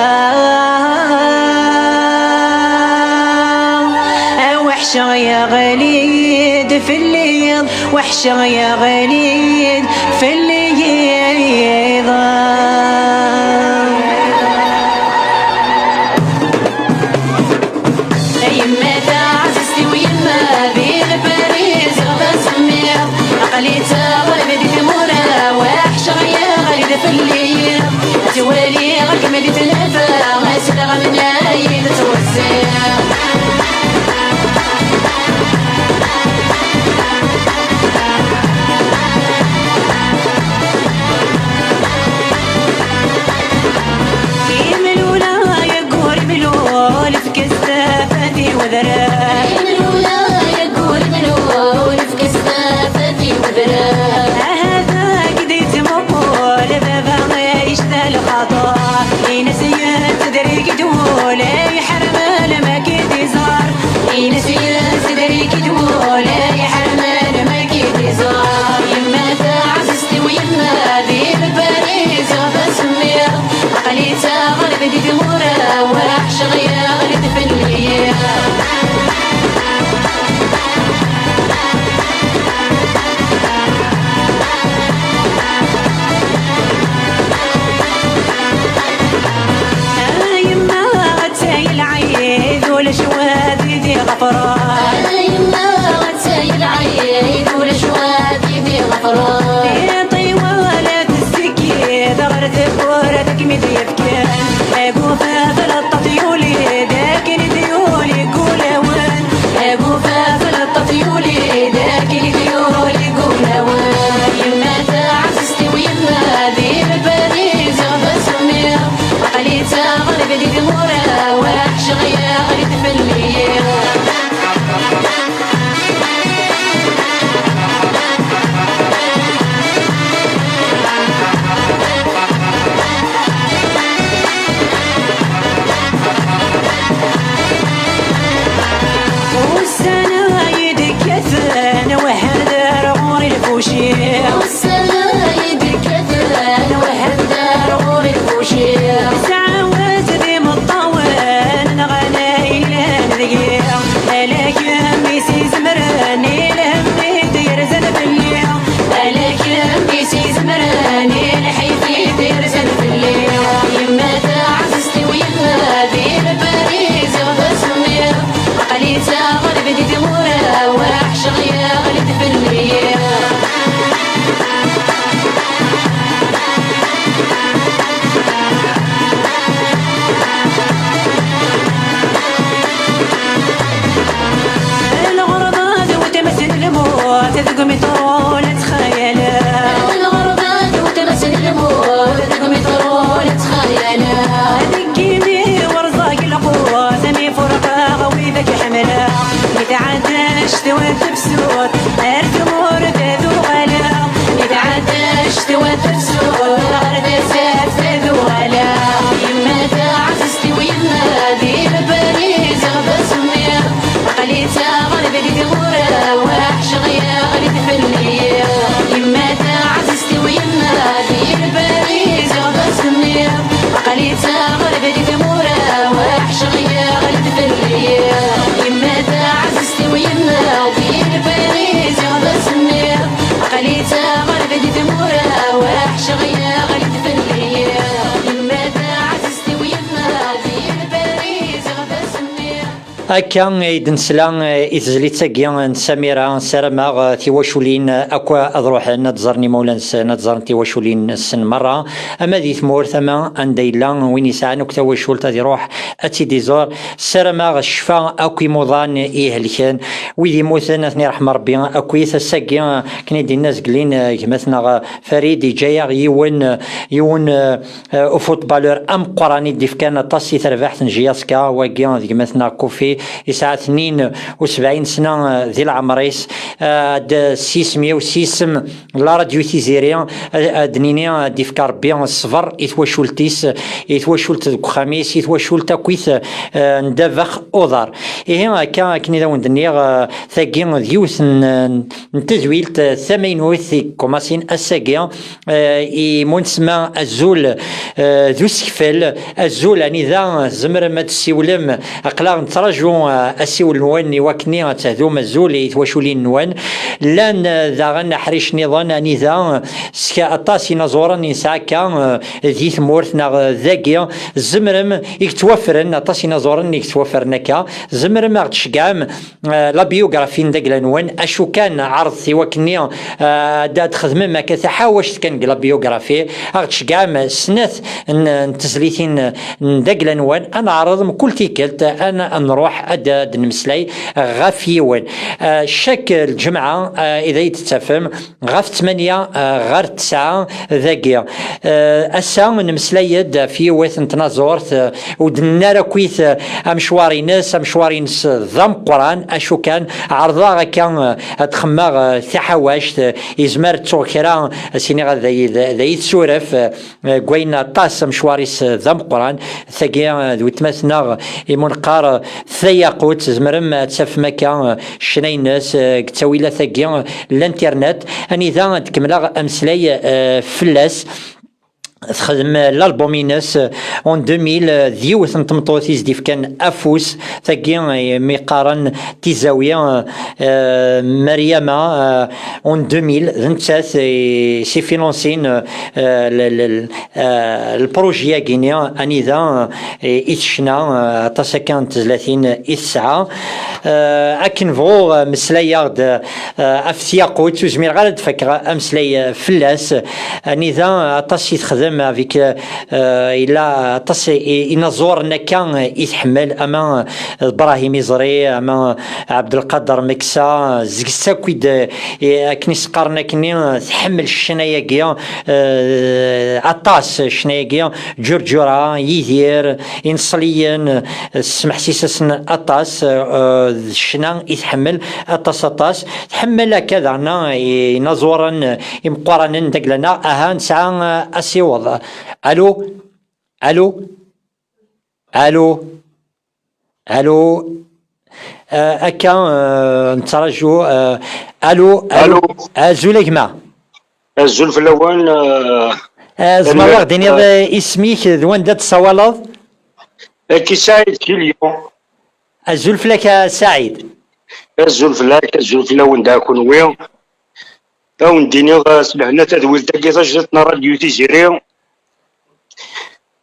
Aweḥceɣ yeɣli-d fell-i, weḥceɣ yeɣli-d fell-i yiḍ. Akka i d-nesla, eh, i tezlit-agi n Samira. Ssarameɣ, eh, tiwaculin, eh, akk ad ruḥen ad ẓren imawlan-nsen, ad ẓren tiwaculin-nsen merra, ama di tmurt, ama anda yella win yesɛan akk tawacult ad iruḥ ad tt-id-iẓur. Ssarameɣ ccfa akk imuḍan ihelken, wid yemmuten ad ten-iṛḥem Ṛebbi akkit. Ass-agi, eh, akken i d-yenna zgelin, eh, gma-tneɣ, eh, Farid, yeǧǧa-yaɣ yiwen, eh, yiwen, eh, eh, ufuṭbalur ameqqran i d-ifkan aṭas i terbaḥt n J S K, wagi d gma-tneɣ Kofi, yesɛa tnin u sebɛin sna, eh, di leɛmer-is, eh, ad s-isem yiw s isem la radio Tiziri, eh, ad d-nini, eh, ad d-ifk Rebbi ṣṣber i twacult-is, i twacult deg uxxam-is, i twacult akkit, eh, n Dabex Uḍar. Ihi akka, akken i d awen-d-nniɣ, eh, tagi d yiwet n, n tedwilt, eh, tamaynut i yekkumasin ass-agi, eh, i munesma azul, eh, d usekfel, azul anida tzemrem ad tessiwlem, aql-aɣ nettraǧu, eh, asiwel-nwen i wakken ad tehdum azul i twaculin-nwen. Llan, eh, daɣen aḥric nniḍen anida, eh, s-, aṭas inaẓuren i nesɛa akka, eh, di tmurt neɣ dagi, tzemrem i yettwafren, aṭas inaẓuren i yettwafren akka, tzemrem ad ɣ-d-tceggɛem, eh, la biographie n dagla-nwen, acu kan, ɛerḍet i wakken-nni, eh, ad, ad txedmem akka taḥawact kan deg la biographie, ad ɣ-d-tceggɛem snat n, n tezlitin n dagla-nwen, ad neɛreḍ mkul tikkelt, ad n-, ad nruḥ ad, ad d-nemmeslay ɣef yiwen. Eh, chaque lǧemɛa, eh, i d ay d-tettafem, ɣef ttmanya, eh, ɣer tesɛa dagi. Eh, ass-a nemmeslay-d ɣef yiwet n tnaẓurt, eh, ur d-nenni ara akkit, eh, amecwar-ines, amecwar-ines d ameqqran, acu kan, ɛerḍeɣ akka, eh, ad xemmeɣ, eh, taḥawact, eh, yezmer ttuɣ kra, eh, s-iniɣ ad ay-, ad ay-tessuref, eh, deg wayen aṭas amecwar-is, eh, d ameqqran. Tagi, eh, d weltma-tneɣ imu neqqar, eh, Tayaqut, tzemrem ad tafem akka, eh, ccna-ines, eh, deg ttawilat-agi, eh, n l'internet, anida ad d-kemmleɣ ameslay, eh, fell-as. Texdem, eh, l'album-ines, eh, en deux mille, eh, d yiwet n tmeṭṭut i s-d-ifkan afus, tagi, eh, mi qqaren Tizawi, eh, Mariama, eh, en deux mille, d nettat, eh, s-ifinansin, eh, eh, le, le, eh, le projet-agi-ni, anida, eh, i tecna, eh, aṭas akka n tezlatin i tesɛa. Eh, akken bɣuɣ, eh, meslayeɣ-d, eh, ɣef Tyaqut, ur zmireɣ ara ad d-fakeɣ ameslay, eh, fell-as. Anida aṭas i texdem avec, eh, yella aṭas i, inaẓuren akka i tḥemmel, ama d Brahim Iẓri, ama Ɛebdelqader Meksa, zges akk i d, eh, akken i s-qqaren akkenni, tḥemmel ccna-agi, eh, aṭas ccna-agi, Ǧurǧura, Yidir, Ineṣliyen, eh, tesmeḥsis-asen aṭas, eh, d ccna i tḥemmel aṭas, aṭas. Tḥemmel akka daɣen, eh, inaẓuren, eh, imeqqranen d agla-nneɣ. Aha, nesɛa, eh, asiweḍ. Alu? Alu? Alu? Alu? Eh, akka, eh, nettraǧu, eh, alu, alu, alu. Azul a gma. Azul fell-awen, eh, eh, tzemreḍ ad ɣ-d-tiniḍ, eh, isem-ik d wanda d-tessawaleḍ? Aki Saɛid si Lyon. Azul fell-ak a Saɛid. Azul fell-ak, azul fell-awen da kunwi. Ad wen-d-iniɣ, eh, s lehna tadwilt-agi tajdiṭ n Radio Tiziri.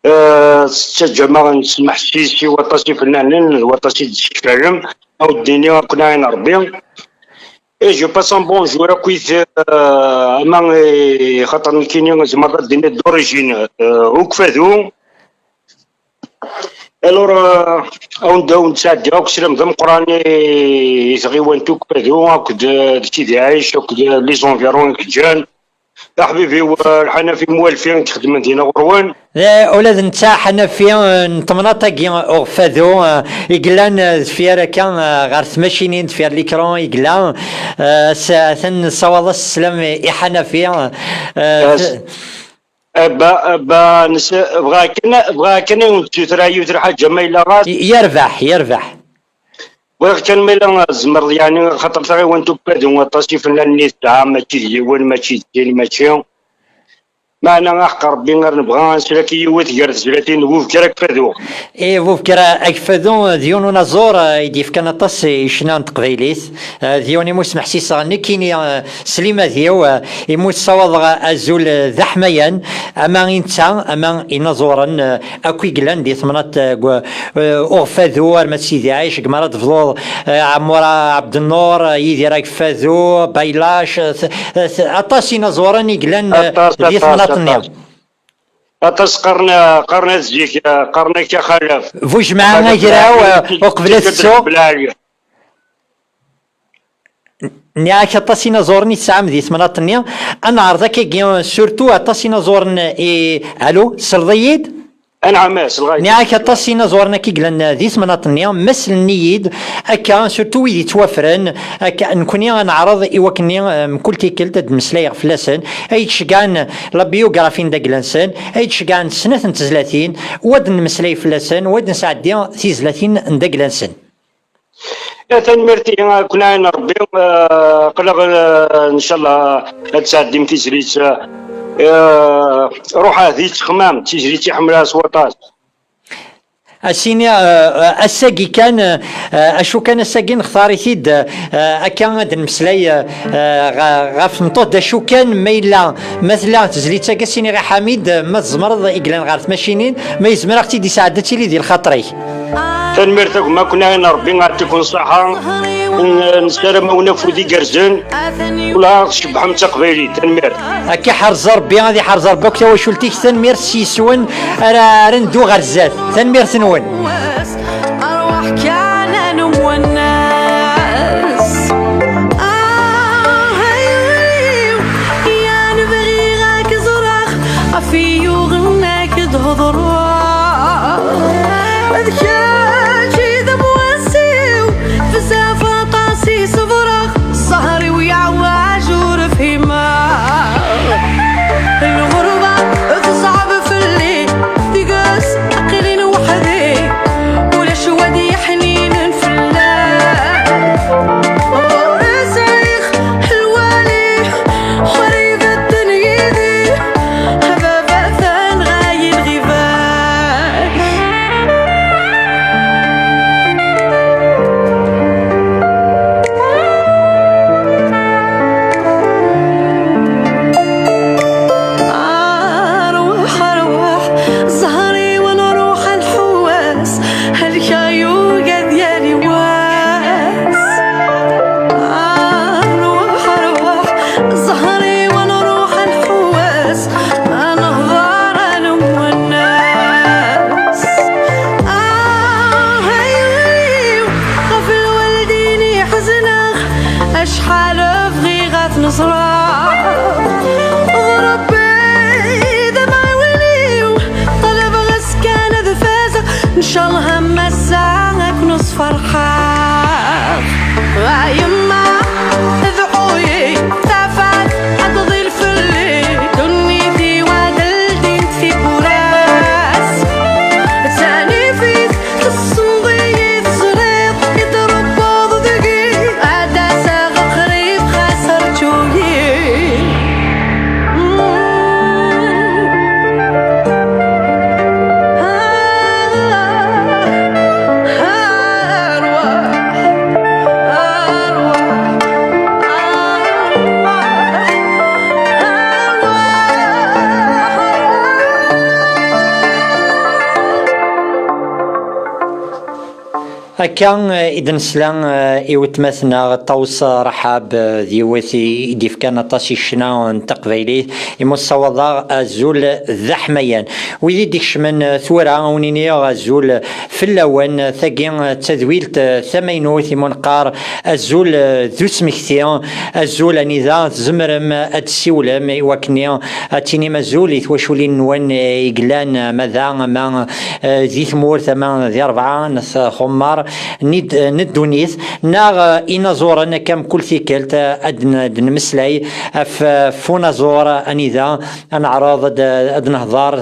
Eh, tettaǧǧam-aɣ nesmeḥsis i waṭas ifennanen d waṭas i d-tessekfalem. Ad wen-d-iniɣ akk nɛin Rebbi. Et je passe un bonjour akkit, eh, ama, eh, xaṭer nekkini tzemreḍ ad d-tiniḍ d'origine, eh, Ukfadu. Alors, eh, ad wen-d, ad wen-d-sɛeddiɣ akk sslam d ameqqran i, i tɣiwant Ukfadu akked, eh, d Sidi Ɛic akked, eh, les environs i k-ǧǧan. Aḥbib-iw, eh, Lḥanafi Muwalfi i ixeddmen dinna ɣur-wen. Eh, ula d netta Ḥanafi, eh, n temnaḍt-agi Ukfadu, eh, i yellan, eh, deffir akka, eh, ɣer tmacinin, deffir l'écran i yella, eh, s-, atan nessawaḍ-as sslam i, i Ḥanafi, eh, Yes. Abba, abba, nes-, bɣiɣ kan, bɣiɣ kan ad wen-d-sutreɣ yiwet lḥaǧa ma yella ɣas. Y-, yerbeḥ, yerbeḥ. Bɣiɣ kan ma yella tzemreḍ, yeɛni, xaṭer taɣiwant Ukfadu aṭas ifennanen i tesɛa, mačči d yiwen, mačči d sin, mačči. Meɛna aḥeqq Rebbi ar nebɣa ad nslak i yiwet gar tezlatin n Bubekra Akfadu. I Bubekra Akfadu d yiwen unaẓur, eh, i d-yefkan aṭas i ccna n teqbaylit. Eh, d yiwen imu smeḥsiseɣ nekkini, eh, s limad-iw, eh, imu ssawaḍeɣ azul, eh, d aḥmayan, ama i netta, ama inaẓuren, eh, akk i yellan di temnaḍt, eh, gu-, eh, Uɣfadu, arma d Sidi Ɛic, deg mi ara d-tebduḍ, eh, Ɛmura Ɛebdennur, eh, Yidir Agfadu, Baylac, eh, t-, eh, t-, aṭas inaẓuren i yellan, eh, Aṭas, di aṭas, temnaḍt-nni. Aṭas. Aṭas qqaren, qqaren at zik, qqaren akka xalaf. Bu jmaɛ agraw, eh, uqbel ad tettu. Nniɣ-ak aṭas inaẓuren i tesɛam di temnaḍt-nni. Ad neɛreḍ akkagi, surtout aṭas inaẓuren i, alo, tesleḍ-iyi-d? Anɛam, ass lɣayet. Nniɣ-ak aṭas inaẓuren akka i yellan di temnaḍt-nni, ma slen-iyi-d akka, surtout wid yettwafren, akka, nekkni ad neɛreḍ i wakken-nni, eh, mkul tikkelt ad d-mmeslayeɣ fell-asen, ay d-ceggɛen la biographie n dagla-nsen, ay d-ceggɛen snat n tezlatin, u ad d-nemmeslay fell-asen, u ad d-nesɛeddi tizlatin n dagla-nsen. Eh, tanemmirt-i, eh, ken-ɛin Rebbi, eh, aql-aɣ, eh, ncallah ad tesɛeddim tizlit, eh, eh, ruḥ ahdi ttexmam, d tizlit i ḥemmleɣ s waṭas. Asini, eh, eh, ass-agi kan, eh, eh, acu kan ass-agi nextar-it-id, eh, akka ad d-nemmeslay, eh, eh, ɣ-, ɣef tmeṭṭut d acu kan ma yella, ma tella tezlit-agi, ad s-iniɣ i Ḥamid, eh, ma tzemreḍ i yellan ɣer tmacinin, ma yezmer ad ɣ-tt-id-isɛeddi ad tili di lxaṭer-ik. Tanemmirt a gma, ken-ɛin Rebbi, ɛṭiken ṣṣaḥa. N-, nessaram-awen afud igerrzen. Ula tcebbḥem d taqbaylit. Tanemmirt. Ad k-iḥrez Rebbi, ad iḥrez Rebbi akk tawacult-ik. Tanemmirt s yis-wen ara, ara neddu ɣer zdat. Tanemmirt-nwen. Arwaḥ kan a nemwennas. Ah, ay, yan bɣiɣ ad k-ẓreɣ, ɣef i yuɣen ad k-d-hedreɣ. D kečč i d amwassiw, bezzaf aṭas i ṣebreɣ, zzher-iw yeɛwaj ur fhimeɣ. Lɣerba teṣɛeb fell-i, deg-s aql-in weḥd-i, ulac wa d-yeḥninen fell-i. Ur sɛiɣ lwali, ur ibedden yid-i, a baba atan ɣayi lɣiba. Arwaḥ, arwaḥ, zzher-iw nruḥ ad nḥewwes, helkeɣ yugad yal i wass. Arwaḥ, arwaḥ, zzher-iw nruḥ ad nḥewwes, ad nehḍer ad nemwennas. Ah, ay, ɣef lwaldin i ḥezneɣ, acḥal bɣiɣ ad t-neẓreɣ. D Rebbi d amɛiwen-iw, ṭelbeɣ-as kan ad fazeɣ, ncallah am ass-a ad ken-sferḥeɣ. A yemma, dɛu-yi, tafat ad tḍil fell-i, ddunit-iw ad ldint tiwwura-s. Tanifit tessneḍ-iyi, teẓriḍ i d-trebbuḍ deg-i, ad d-aseɣ qrib, xas rǧu-yi. Akka, eh, i d-nesla, eh, i weltma-tneɣ Ṭawes Raḥab, eh, d yiwet i, i d-ifkan aṭas i ccna n teqbaylit, imu ssawaḍeɣ azul d aḥmayan. Wid i d-ikecmen, eh, tura, ad wen-iniɣ azul fell-awen. Tagi, eh, d tadwilt, eh, tamaynut, imu neqqar azul, eh, d usmekti, azul anida tzemrem ad d-tessiwlem i wakken ad tinim azul i twaculin-nwen, eh, i yellan, eh, ama da, ama, eh, di tmurt, ama di rebɛa n tɣemmar. n ddunit, neɣ inaẓuren akka mkul tikkelt ad d-nmeslay ɣef unaẓur anida ad neɛreḍ ad nehḍer,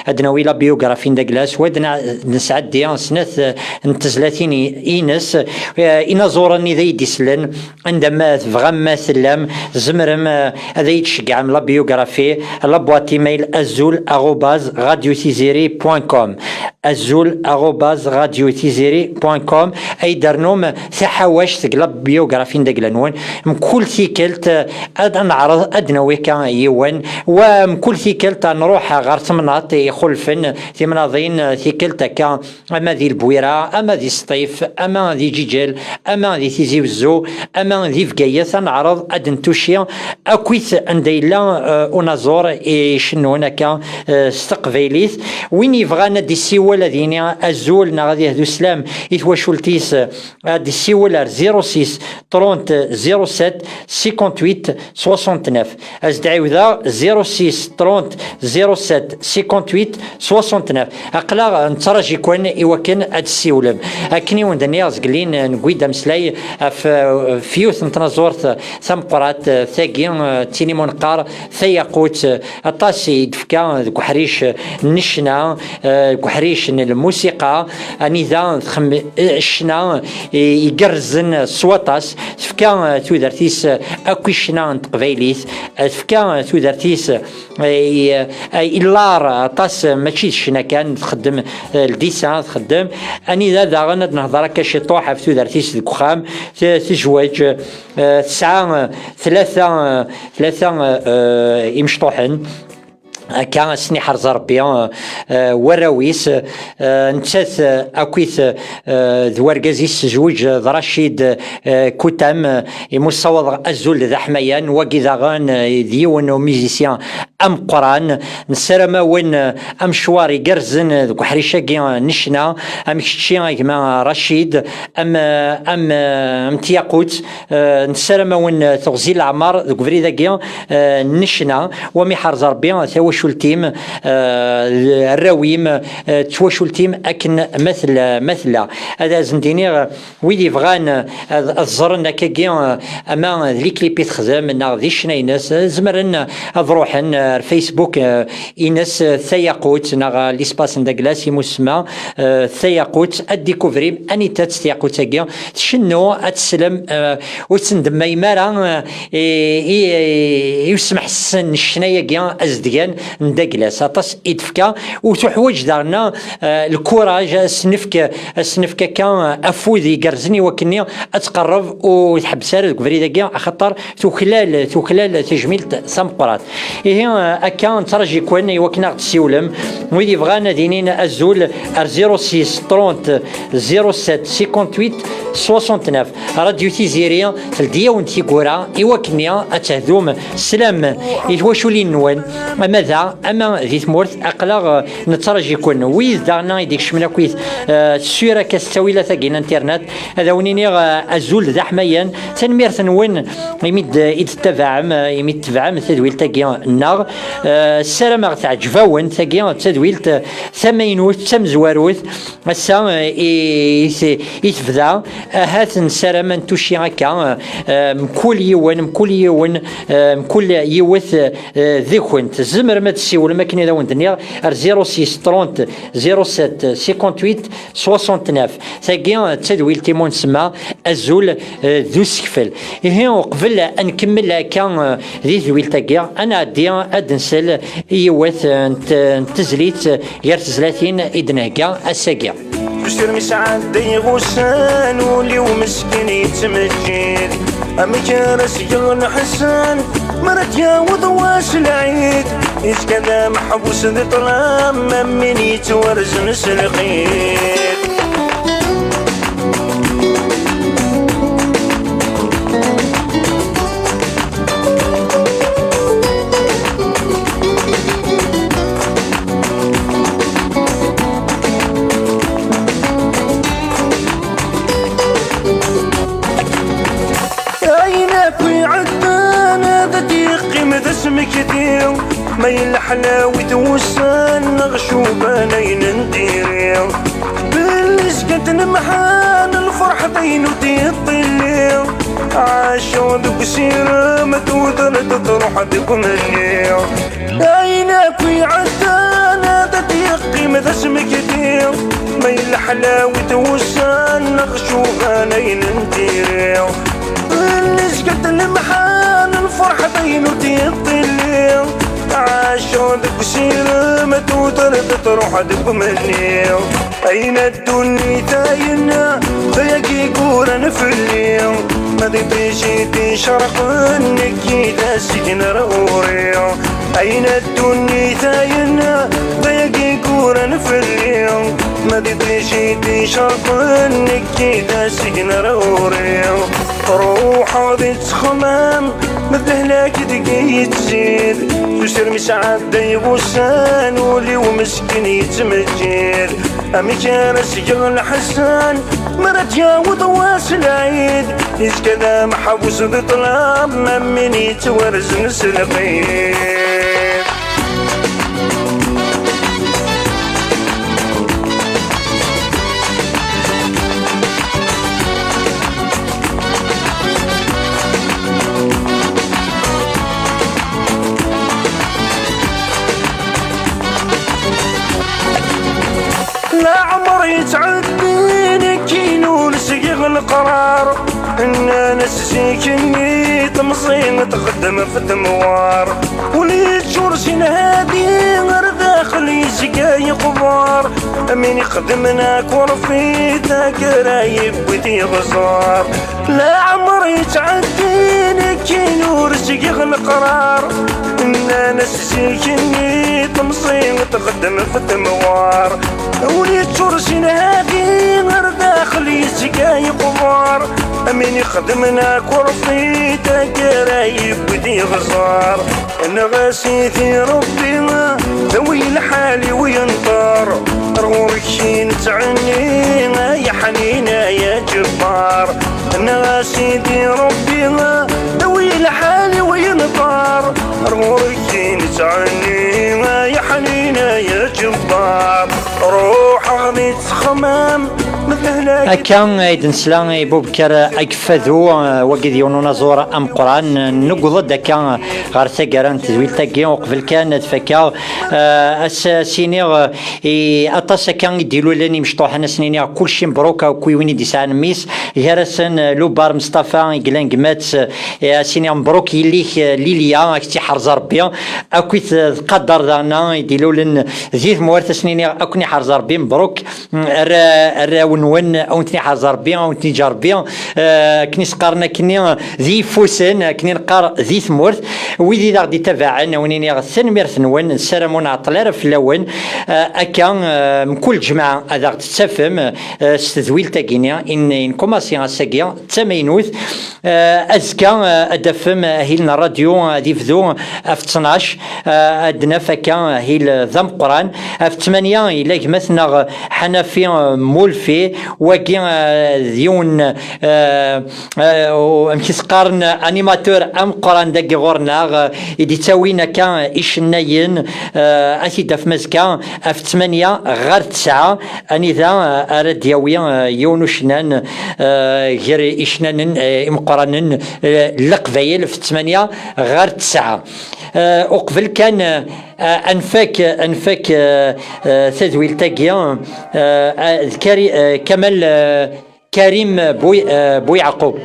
ad d-nawi la biographie n Daglas, wa ad nesɛeddi snat n tezlatin ines. Inaẓuren i d ay d-isellen, anda ma tebɣam ma tellam, tzemrem ad ay-d-tceggɛem la biographie. La boîte email azul arobase radio tiziri point com. Azul arobase radio tiziri point com. Ay d-rnum taḥawact deg la biographie n dagla-nwen. Mkul tikkelt ad neɛreḍ ad d-nawi kan yiwen, wa mkul tikkelt ad nruḥ ɣer temnaḍt ixulfen, timnaḍin tikkelt akka, ama di Lbwira, ama di Sṭif, ama di Ǧiǧel, ama di Tizi Wezzu, ama di Bgayet, ad neɛreḍ ad d-ntuci akkit anda yella unaẓur icennun akka s teqbaylit. Win yebɣan ad d-isiwel, ad yini azul neɣ ad yehdu sslam i twacult-is, ad d-isiwel ar zéro six trente zéro sept cinquante-huit soixante-neuf. As-d-ɛiwdeɣ, zéro six trente zéro sept cinquante-huit soixante-neuf. Aql-aɣ nettraǧi-ken i wakken ad d-tessiwlem. Akken i wen-d-nniɣ zgelli, newwi-d ameslay ɣef yiwet n tnaẓurt tameqqrant, tagi d tilimu neqqar tayaqut. Aṭas i d-tefka deg uḥric n ccna, deg uḥric n lmusiqa, anida txem ccna igerrzen s waṭas. Tefka tudert-is akk i ccna n teqbaylit, tefka tudert-is i lar aṭas, mačči d ccna kan, txeddem ldisan, txeddem anida daɣen ad nehḍer akka ciṭuḥ ɣef tudert-is deg uxxam, tezweǧ, tesɛa tlata, tlata imecṭuḥen. Akka asen-iḥrez Rebbi warraw-is. Nettat akkit d wergaz-is tezweǧ d Racid Kutam, imu ssawaḍeɣ azul d aḥmayan. Wagi daɣen d yiwen umizisyan ameqqran. Nessaram-awen amecwar igerrzen deg uḥric-agi n ccna, am kečči a gma Racid, am, am, am tyaqut. Nessaram-awen teɣzi leɛmer deg ubrid-agi n ccna, wa mi ḥerz Rebbi tawacult-im, arraw-im, d twacult-im akken ma tella, ma tella. Ad asen-d-iniɣ, wid yebɣan ad, ad ẓren akkagi, ama d liklip i texdem neɣ di ccna-ines, zemren ad ruḥen ar Facebook ines, Tayaqut, neɣ l'espace n Daglas imusemma Tayaqut, ad découvrim anita-tt tyaqut-agi. Tcennu, ad teslem, ur tendemmayem ara i, i, i usemḥessen n ccna-agi azedgan n Daglas. Aṭas i d-tefka, ur tuḥwaǧ daɣen lkuraj, ad s-nefk, ad s-nefk akka afud igerrzen i wakken ad tqerreb ur tḥebbes ara deg ubrid-agi, axaṭer tuklal, tuklal tajmilt tameqqrant. Ihi, akka nettraǧi-ken i wakken ad aɣ-d-tessiwlem. Wid yebɣan ad inin azul ar zéro six trente zéro sept cinquante-huit soixante-neuf. Radio Tiziri teldi-awen-d tiwwura i wakken ad tehdum sslam i twaculin-nwen, ama da, ama di tmurt. Aql-aɣ nettraǧi-ken. Wid daɣen i d-ikecmen akkit, eh, sur akka s ttawilat-agi n internet, ad awen-iniɣ, eh, azul d aḥmayan. Tanemmirt-nwen imi d-, i d-tettabaɛem, eh, imi d-tettabaɛem tadwilt-agi nneɣ. Eh, ssarameɣ teɛǧeb-awen tagi d tadwilt, eh, tamaynut, d tamezwarut. Ass-a, eh, i, i, i tebda, ahat nessaram ad ntuci akka, eh, mkul yiwen, mkul yiwen, eh, mkul yiwet, eh, deg-kent. Tzemrem ad tessiwlem akken i d awen-d-nniɣ ar zéro six trente zéro sept cinquante-huit soixante-neuf. Tagi d tadwilt imu nsemma azul, eh, d usekfel. Ihi, uqbel ad nkemmel akka, eh, di tedwilt-agi, ad nɛeddi ad nsel i yiwet, eh, n t-, n tezlit, eh, gar tezlatin i d-nhegga ass-agi. Usirem isɛedday ɣussan, ul-iw meskin yettmeǧǧid. Amek ara s-geɣ lḥessan, mi ara d-yaweḍ wass lɛid? Yezga d ameḥbus di ṭṭlam, am win yettwarzen s lqid. Ayen akk iɛeddan ad d-yeqqim d asmekti, ma yella ḥlawit wussan neɣ cuban ayen n diri. Belli zgiɣ Lemḥan lferḥ d ayen ur d-yeṭṭili, ɛaceɣ deg usirem, tudert truḥ deg umenni. Ayen akk iɛeddan ad d-yeqqim d asmekti, ma yella ḥlawit wussan neɣ cuban ayen n tiri. Nezga-d lemḥan lferḥ d ayen ur d-yeṭṭili, ɛaceɣ deg usirem, tudert truḥ deg umenni. Ayen a ddunit ayen, d ayagi i yuran fell-i, ma d iṭij i d-icerqen, nekki d asgen ar ɣur-i. Ayen a ddunit ayen, d ayagi i yuran fell-i, ma d iṭij i d-icerqen, nekki d asgen ar ɣur-i. Ruḥeɣ di ttexmam, ma d lehlak deg-i yettzid, s usirem i sɛeddayeɣ ussan, ul-iw meskin yettmeǧǧid. Amek ara s-geɣ lḥessan, mi ara d-yaweḍ wass lɛid, yezga d ameḥbus di ṭṭlam, am win yettwarzen s lqid. Leɛmer yettɛeddi, nekkin ur sgiɣ leqrar. Nnan-as zik-nni temẓi txeddem f temɣar. Ul yeččur si nhadi, ar daxel yezga yeqber. Am win ixedmen akurfi, taggara yewwi-d yeɣẓer. Leɛmer yettɛeddi, nekkin ur sgiɣ leqrar. Nnan-as zik-nni temẓi txeddem f temɣar. Ul yeččur si nhadi, ar daxel yezga yeqber. Am win ixedmen akurfi, taggara yewwi-d yeɣẓer. Nniɣ-as i ti Rebbi, d awi lḥal-iw yenṭer. Ar ɣur-k i nettɛenni, ay aḥnin, ay aǧebbar. Nniɣ-as i ti Rebbi, d awi lḥal-iw yenṭer. Ar ɣur-k i nettɛenni, ay aḥnin, ay aǧebbar. Ruḥeɣ di ttexmam, ma d lehlak. Akka ay d-nesla i Bubekker Agfadu, eh, wagi d yiwen unaẓur ameqqran. Newweḍ-d akka ɣer taggara n tedwilt-agi, uqbel kan ad fakeɣ, eh, as-, as-iniɣ, eh, i aṭas akka i d-ilulen imecṭuḥen, ad sen-iniɣ kulci mebruk, akk i win i d-isɛan mmi-s, gar-asen, eh, Lubar Mustafa, i yellan gma-s, eh, ad s-iniɣ mebruk yelli-k, eh, Lilia, ad k-tt-iḥrez Rebbi, akkit, eh, d Qader daɣen, eh, i d-ilulen di tmurt, ad sen-iniɣ ad ken-iḥrez Rebbi, mebruk. Arra-, arraw-nwen, a wen-ten-iḥrez Rebbi, a wen-ten-iǧǧ Rebbi, eh, akken i s-qqaren akkenni, d yiffusen, akken i neqqar di tmurt. Wid i d aɣ-d-ittabaɛen, a wen-iniɣ tanemmirt-nwen, nessaram ur nɛeṭṭel ara fell-awen. Eh, akka, eh, mkul ǧemɛa ad aɣ-d-tettafem, eh, s tedwilt-agi-ni, in, in commencer ass-agi, d tamaynut. Eh, azekka, eh, ad d-tafem ahil n ṛṛadyu, eh, ad ibdu ɣef ttnac, eh, ad d-naf akka ahil, eh, d ameqqran. Ɣef ttmanya yella gma-tneɣ, eh, Ḥanafi, eh, Mulfi, wagi, eh, d yiwen, eh, eh, u-, amek i s-qqaren, animateur ameqqran dagi ɣur-neɣ, eh, i d-ittawin akka icennayen, eh, ad t-id-tafem azekka ɣef ttmanya ɣer tesɛa, anida, eh, ara d-yawi, eh, yiwen ucennan, eh, gar icennanen, eh, imeqqranen, eh, n Leqbayel, ɣef ttmanya ɣer tesɛa. Eh, uqbel kan, eh, ad nfak, ad nfak, eh, eh, tadwilt-agi, eh, eh, d Kari-, eh, Kamal, eh, Karim Bou-, eh, Bouyacoub.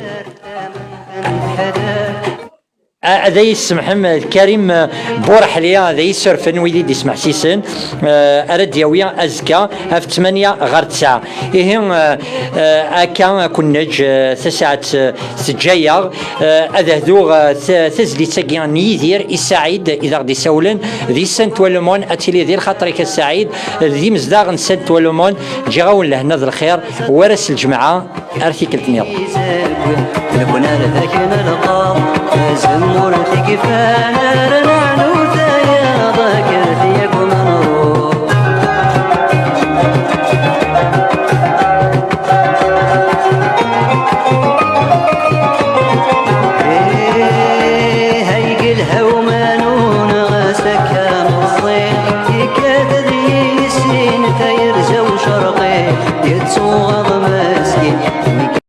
A-, ad iyi-tsemḥem, d Karim, eh, Bouraḥli, ad iyi-ssurfen wid i d-ismeḥsisen, eh, ara d-yawi azekka ɣef ttmanya ɣer tesɛa. Ihi, eh, eh, akka ad ken-neǧǧ, eh, tasaɛet, eh, teǧǧa-yaɣ, eh, ad hduɣ, eh, ta-, tazlit-agi n Yidir i Saɛid i d aɣ-d-isawlen di Saint-Wallemon. Ad tili di lxaṭer-ik a Saɛid, d imezdaɣ n Saint-Wallemon. Ǧǧiɣ-awen lehna d lxir, war ass lǧemɛa. Ar tikkelt nniḍen. Nekni ar dakken lqaḍ, azemmur tikfan ara neɛnu.